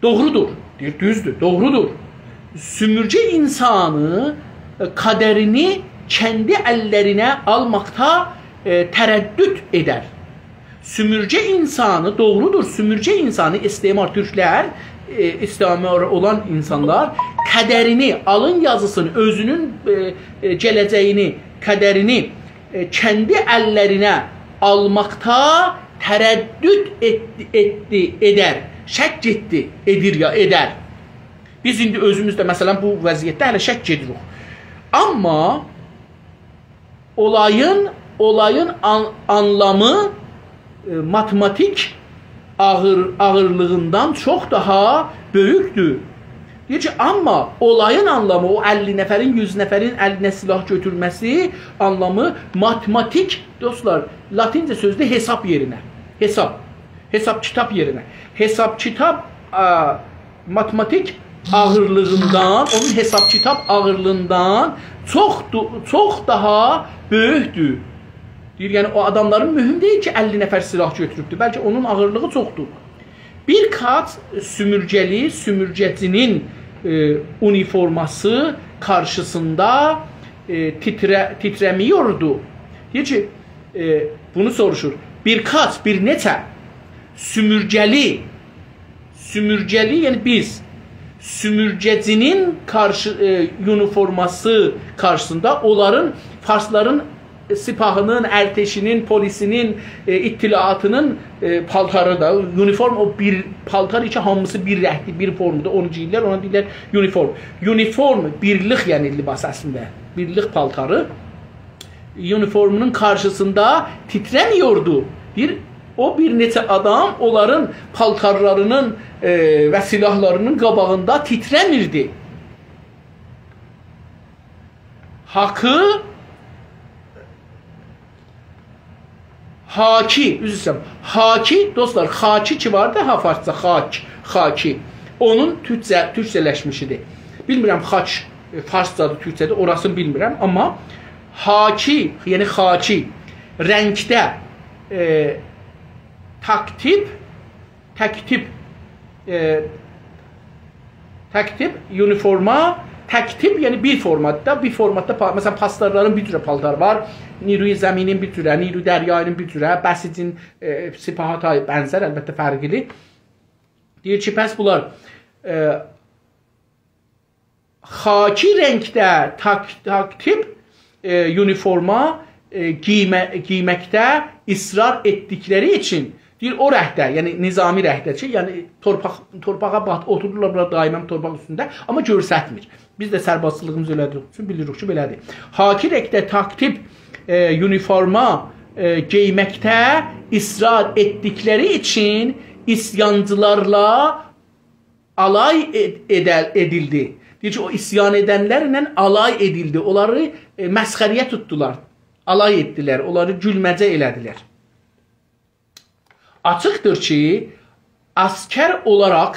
دوغرودور. دئییر، دوزدور، دوغرودور. سومورگه اینسانی، ائ، قدرینی کندی اللرینه آلماقدا، ائ، تردد ائدر. سومورگه اینسانی، دوغرودور، سومورگه اینسانی، استعمار، تورکلر، ائ، استعمار اولان اینسانلار قدرینی، آلین یازیسینی، اؤزونون، ائ، ائ، گله‌جه‌یینی، قدرینی، ائ، کندی اللرینه آلماقدا تردد ائتدی، ائتدی، ائدر. شک ائتدی، ائدیر یا ائدر. بیز ایندی اؤزوموز ده، مثلا، بو وضعیتده هله شک ائدیریک. آمما اولایین، اولایین آن-، آنلامی، ائ، ماتماتیک آغیر-، آغیرلیغیندان چوخ داها بؤیوکدور. دئییر کی، آمما اولایین آنلامی، او اللی نفرین، یوز نفرین الینه سلاح گؤتورمه‌سی آنلامی ماتماتیک، دوستلار، لاتینجه سؤزدور حساب یئرینه. حساب. حساب کیتاب یئرینه. حساب کیتاب، آ، ماتماتیک آغیرلیغیندان، اونون حساب کیتاب آغیرلیغیندان چوخ دو-، چوخ داها بؤیوکدور. دئییر، یعنی او آداملارین مهم دئییل کی، اللی نفر سلاح گؤتوروبدور. بلکه اونون آغیرلیغی چوخدور. بیر قات سومورگه‌لی، سومورگه‌چی‌نین، ائ، اونیفورماسی قارشیسیندا، ائ، تیتره-، تیتره‌مییوردو. دئییر کی، ائ، بونو سوروشور. بیر قات، بیر نئچه سومورگه‌لی، سومورگه‌لی، یعنی بیز، سومورگه‌چی‌نین قارشی، ائ، اونیفورماسی قارشیسیندا اونلارین، فارسلارین سپاهی‌نین، ارتشی‌نین، پلیسی‌نین، ائ، اطلاعاتی‌نین، ائ، پالتاری دا، اونیفورم او بیر پالتار کی، هامیسی بیر رنگدیر، بیر فورمدور، اونو گئییرلر، اونا دئییرلر اونیفورم. اونیفورم، بیرلیک، یعنی لباس اصلینده، بیرلیک پالتاری. اونیفورمونون قارشیسیندا تیتره‌مییوردو. دئییر، او بیر نئچه آدام اونلارین پالتارلارینین، ائ، و سلاحلارینین قاباغیندا تیتره‌میردی. هاکی، هاکی، عذر ایسته‌ییرم. هاکی، دوستلار، خاکی کی واردی، ها، فارسجا خاک، خاکی. اونون تورکجه، تورکجه‌لشمیشیدیر. بیلمیرم، خاک، ائ، فارسجادیر، تورکجه‌دیر، اوراسینی بیلمیرم. آمما هاکی، یعنی خاکی، رنگده، ائ، تاکتیپ، تاکتیپ، ائ، تاکتیپ، اونیفورما، تاکتیپ، یعنی بیر فورماتدا، بیر فورماتدا، پا-، مثلا، پاسدارلارین بیر جوره پالتار وار، نیروی زمینین بیر جوره، نیروی دریایی‌نین بیر جوره، بسیجین، ائ، سپاه‌تای بنزر، البته فرقلی. دئییر کی، پس بونلار، ائ، خاکی رنگده تاک-، تاکتیپ، ائ، اونیفورما، ائ، گیمه-، گیمکده اصرار ائتدیکلری اوچون، دئییر، او رنگده، یعنی نظامی رنگده کی، یعنی تورپاق، تورپاغا بات-، اوتورورلار بونلار دائما تورپاق اوستونده، آمما گؤرستمیر. بیز ده سربازچیلیغیمیزی ائله‌دیک اوچون بیلیریک کی، بئله‌دیر. خاکی رنگده تاکتیپ، ائ، اونیفورما، ائ، گئیمکده اصرار ائتدیکلری اوچون عصیانچیلارلا آلای ائد-، ائدل-، ائدیلدی. دئییر کی، او عصیان ائدنلرله آلای ائدیلدی. اونلاری، ائ، مسخره‌یه توتدولار. آلای ائتدیلر، اونلاری گولمه‌جه ائله‌دیلر. آچیقدیر کی، عسکر اولاراق،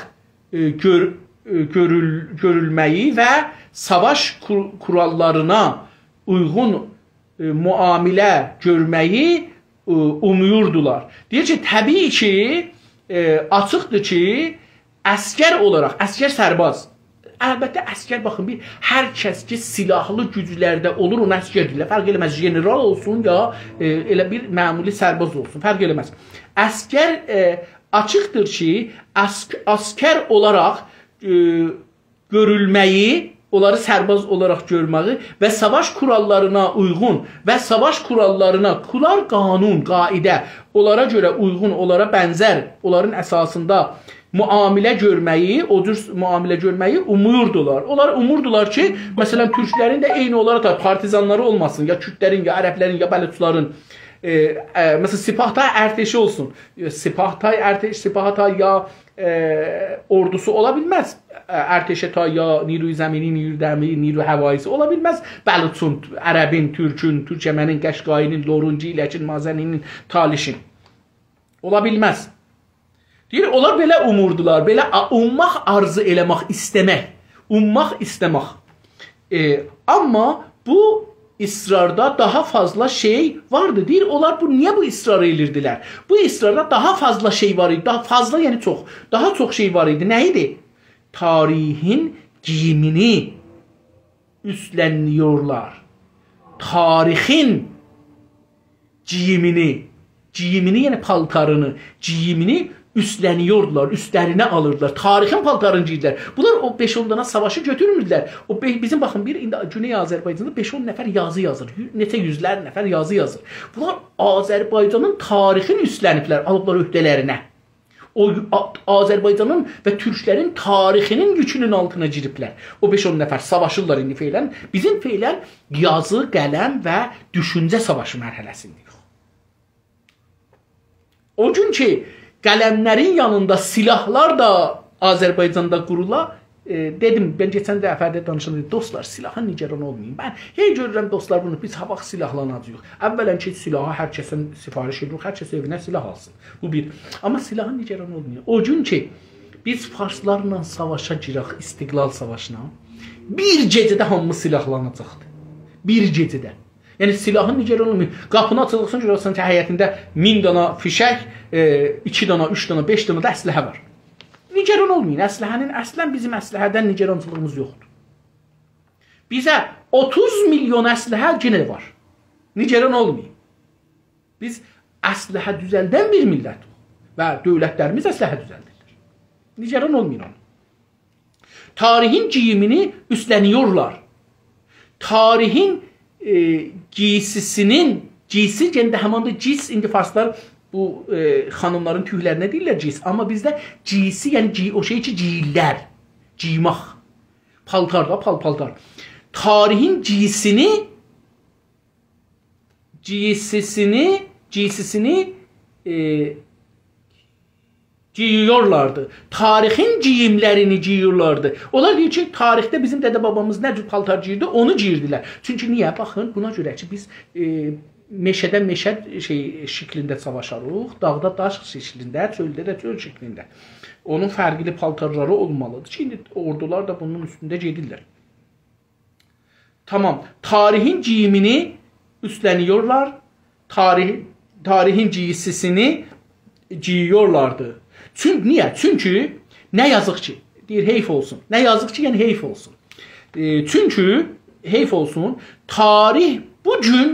ائ، گؤر-، ائ، گؤرول-، گؤرولمه‌یی و ساواش کور-، کوراللارینا اویغون، ائ، معامله گؤرمه‌یی، ائ، اومویوردولار. دئییر کی، طبیعی کی، ائ، آچیقدیر کی، عسکر اولاراق، عسکر سرباز. البته، عسکر، باخین، بیر، هر کس کی، سلاحلی گوجلرده اولور، اونا عسکر دئییرلر. فرق ائله‌مز، ژنرال اولسون، یا، ائ، ائله بیر معمولی سرباز اولسون، فرق ائله‌مز. عسکر، ائ، آچیقدیر کی، عسک-، عسکر اولاراق، ائ، گؤرولمه‌یی، اونلاری سرباز اولاراق گؤرمه‌یی و ساواش کوراللارینا اویغون و ساواش کوراللارینا، کورال، قانون، قاعده، اونلارا گؤره اویغون، اونلارا بنزر، اونلارین اساسیندا معامله گؤرمه‌یی، او جور معامله گؤرمه‌یی اوموردولار. اونلار اوموردولار کی، مثلا، تورکلرین ده عینی اونلارا دا پارتیزانلاری اولماسین، یا کوردلرین، یا عربلرین، یا بلوچلارین، ائ، ائ، مثلا، سپاهتای ارتشی اولسون. ائ، سپاهتای ارتش، سپاهتای یا، ائ، اوردوسو اولا بیلمز. ائ، ارتش‌تای یا نیروی زمینی، نیروی دریایی، نیروی هوایی‌سی اولا بیلمز. بلوچون، عربین، تورکون، تورکمنین، قشقایی‌نین، لورون، گیلکین، مازنی‌نین، تالیشین. اولا بیلمز. دئییر، اونلار بئله اوموردولار، بئله آ-، اومماق، آرزو ائله‌مک، ایسته‌مک. اومماق، ایسته‌مک. ائ، آمما بو اصراردا داها فضله شئی واردی. دئییر، اونلار بو، نییه بو اصرار ائدیردیلر؟ بو اصراردا داها فضله شئی وار ایدی. داها فضله، یعنی چوخ. داها چوخ شئی وار ایدی. نه ایدی؟ تاریخین گیییمینی اوستلنیورلار. تاریخین گیییمینی، گیییمینی، یعنی پالتارینی، گیییمینی اوستلنیوردولار، اوستلرینه آلیردیلار. تاریخین پالتارینی گئییردیلر. بونلار او بئش-اون دانا ساواشی گؤتورموردولر. او بئ-، بیزیم، باخین، بیر ایندی گونئی آذربایجاندا بئش-اون نفر یازی یازیر. یو-، نئچه یوزلر نفر یازی یازیر. بونلار آذربایجانین تاریخینی اوستلنیبلر، آلیبلار عهده‌لرینه. او آ-، آذربایجانین و تورکلرین تاریخینین یوکونون آلتینا گیریبلر. او بئش-اون نفر ساواشیرلار ایندی فعلا. بیزیم فعلا یازی، قلم و دوشونجه ساواشی مرحله‌سینده‌ییک. او گون کی، قلملرین یانیندا سلاحلار دا آذربایجاندا قورولا، ائ، دئدیم، من کئچن دفعه ده دانیشاندا دئدیم، دوستلار، سلاحا نگران اولمایین. من هئی گؤرورم، دوستلار، بونو بیز ها واخت سلاحلاناجاغیق. اولا کی، سلاحی هر کسه سفارش ائدیریک، هر کس ائوینه سلاح آلسین. بو بیر. آمما سلاحا نگران اولمایین. او گون کی، بیز فارسلارلا ساواشا گیرک، استقلال ساواشینا، بیر گئجه‌ده هامی سلاحلاناجاقدیر. بیر گئجه‌ده. یعنی، سلاحین نگران اولمایین. قاپینی آچاجاقسان، گؤره‌سن کی، حیطینده مین دانا فیشک، ائ، ایکی دانا، اوچ دانا، بئش دانا دا اسلحه وار. نگران اولمایین. اسلحه‌نین، اصلا بیزیم اسلحه‌دن نگرانچیلیغیمیز یوخدور. بیزه اوتوز میلیون اسلحه یئنه وار. نگران اولمایین. بیز اسلحه دوزلدن بیر میللتیک و دؤولتلریمیز اسلحه دوزلدیرلر. نگران اولمایین اونا. تاریخین گیییمینی اوستلنیورلار. تاریخین، ائ، گیسی‌سینین، گیسی، یئنه ده همان دا گیس، ایندی فارسلار بو، ائ، خانیملارین توکلرینه دئییرلر گیس. آمما بیزده گیسی، یعنی گی-، او شئی کی، گئییرلر. گئیمک. پالتار دا، پال-، پالتار. تاریخین گیسینی گیسی‌سینی، گیسی‌سینی، ائ، گئییورلاردی. تاریخین گئییملرینی گئییورلاردی. اونلار دئییر کی، تاریخده بیزیم دده بابامیز نه جور پالتار گئییردی، اونو گئییردیلر. چونکی نییه؟ باخین، بونا گؤره کی، بیز، ائ، مئشه‌ده مئشه شئی شکلینده ساواشاریق، داغدا داش شکلینده، چؤلده ده چؤل شکلینده. اونون فرقلی پالتارلاری اولمالیدیر کی، ایندی اوردولار دا بونون اوستونده گئدیرلر. تامام. تاریخین گئییمینی اوستلنیورلار. تاریخ، تاریخین گییسیسینی گئییورلاردی. چون، نییه؟ چونکی نه یازیق کی، دئییر، حیف اولسون. نه یازیق کی، یعنی حیف اولسون. ائ، چونکی حیف اولسون، تاریخ بو گون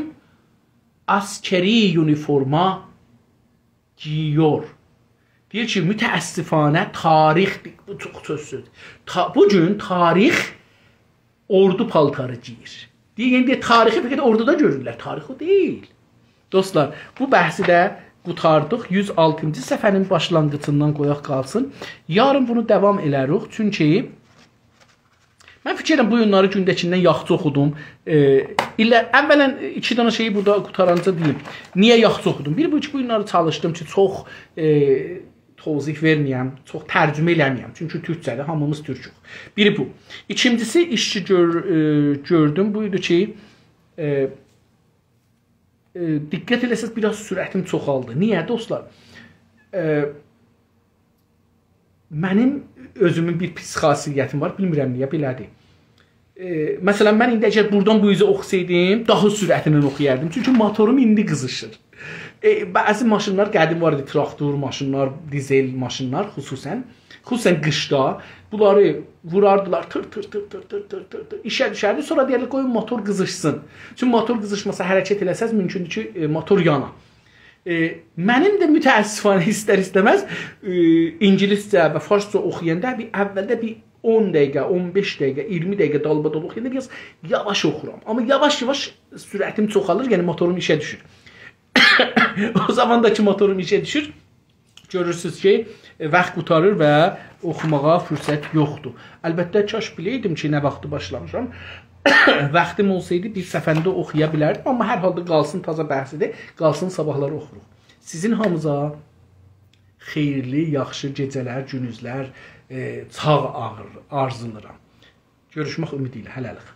عسکری اونیفورما گئییور. دئییر کی، متأسفانه تاریخ، بو چوخ سؤزدور. تا، بو گون تاریخ اوردو پالتاری گئییر. دئییر، یعنی دئییر، تاریخی فقط اوردودا گؤرورلر، تاریخ او دئییل. دوستلار، بو بحثی ده قوتاردیق. یوز آلتینجی صفحه‌نین باشلانغیجیندان قویاق قالسین. یارین بونو داوام ائلریک، چونکی من فیکیر ائدیرم، بو گونلری گونده‌کیندن یاخشی اوخودوم. ائ، ائله، اولاً، ایکی دنه شئیی بورادا قوتارانجا دئییم. نییه یاخشی اوخودوم؟ بیر، بو کی، بو گونلری چالیشدیم کی، چوخ، ائ، توضیح وئرمه‌یم، چوخ ترجمه ائله‌مه‌یم. چونکی تورکجه‌دیر، هامیمیز تورکوک. بیری بو. ایکینجیسی، ایش کی گؤر، ائ، گؤردوم، بو ایدی کی، ائ، ائ، دقت ائله‌سز، بیر آز سرعتیم چوخالدی. نییه، دوستلار؟ ائ، منیم اؤزومون بیر پیس خاصیتیم وار، بیلمیرم نییه بئله‌دیر. ائ، مثلاً، من ایندی اگر بورادان بو اوزه اوخوسایدیم، داها سرعتینن اوخویاردیم. چونکی موتوروم ایندی قیزیشیر. ائ، بعضی ماشینلار قدیم وار ایدی، تراکتور ماشینلار، دیزل ماشینلار خصوصاً. خصوصاً قیشدا بونلاری ووراردیلار، تیر، تیر، تیر. ایشه دوشردی، سونرا دئیرلر، «قویون موتور قیزیشسین.» چونکی موتور قیزیشماسا، حرکت ائله‌سز، مومکوندور کی، ائ، موتور یانا. ائ، منیم ده متأسفانه ایستر-ایسته‌مز، ائ، اینگیلیسجه و فارسجا اوخویاندا بیر اولده بیر اون دقیقه، اون بئش دقیقه، اییرمی دقیقه دالبادال اوخویاندا بیر آز یاواش اوخورام. آمما یاواش-یاواش سرعتیم چوخالیر، یعنی موتوروم ایشه دوشور. او زامان دا کی، موتوروم ایشه دوشور، گؤرورسونوز کی، ائ، واخت قوتاریر و اوخوماغا فرصت یوخدور. البته، کاش بیلئیدیم کی، نه واختی باشلامیشام. واختیم اولسایدی، بیر صفحه‌نی ده اوخویا بیلردیم. آمما هر حالدا قالسین تازا بحثیدیر. قالسین، صاباحلاری اوخوروق. سیزین هامینیزا خئییرلی، یاخشی گئجه‌لر، گونوزلر، ائ، چاغ آغیر، آرزولاییرام. گؤروشمک امیدی ایله. هله‌لیک.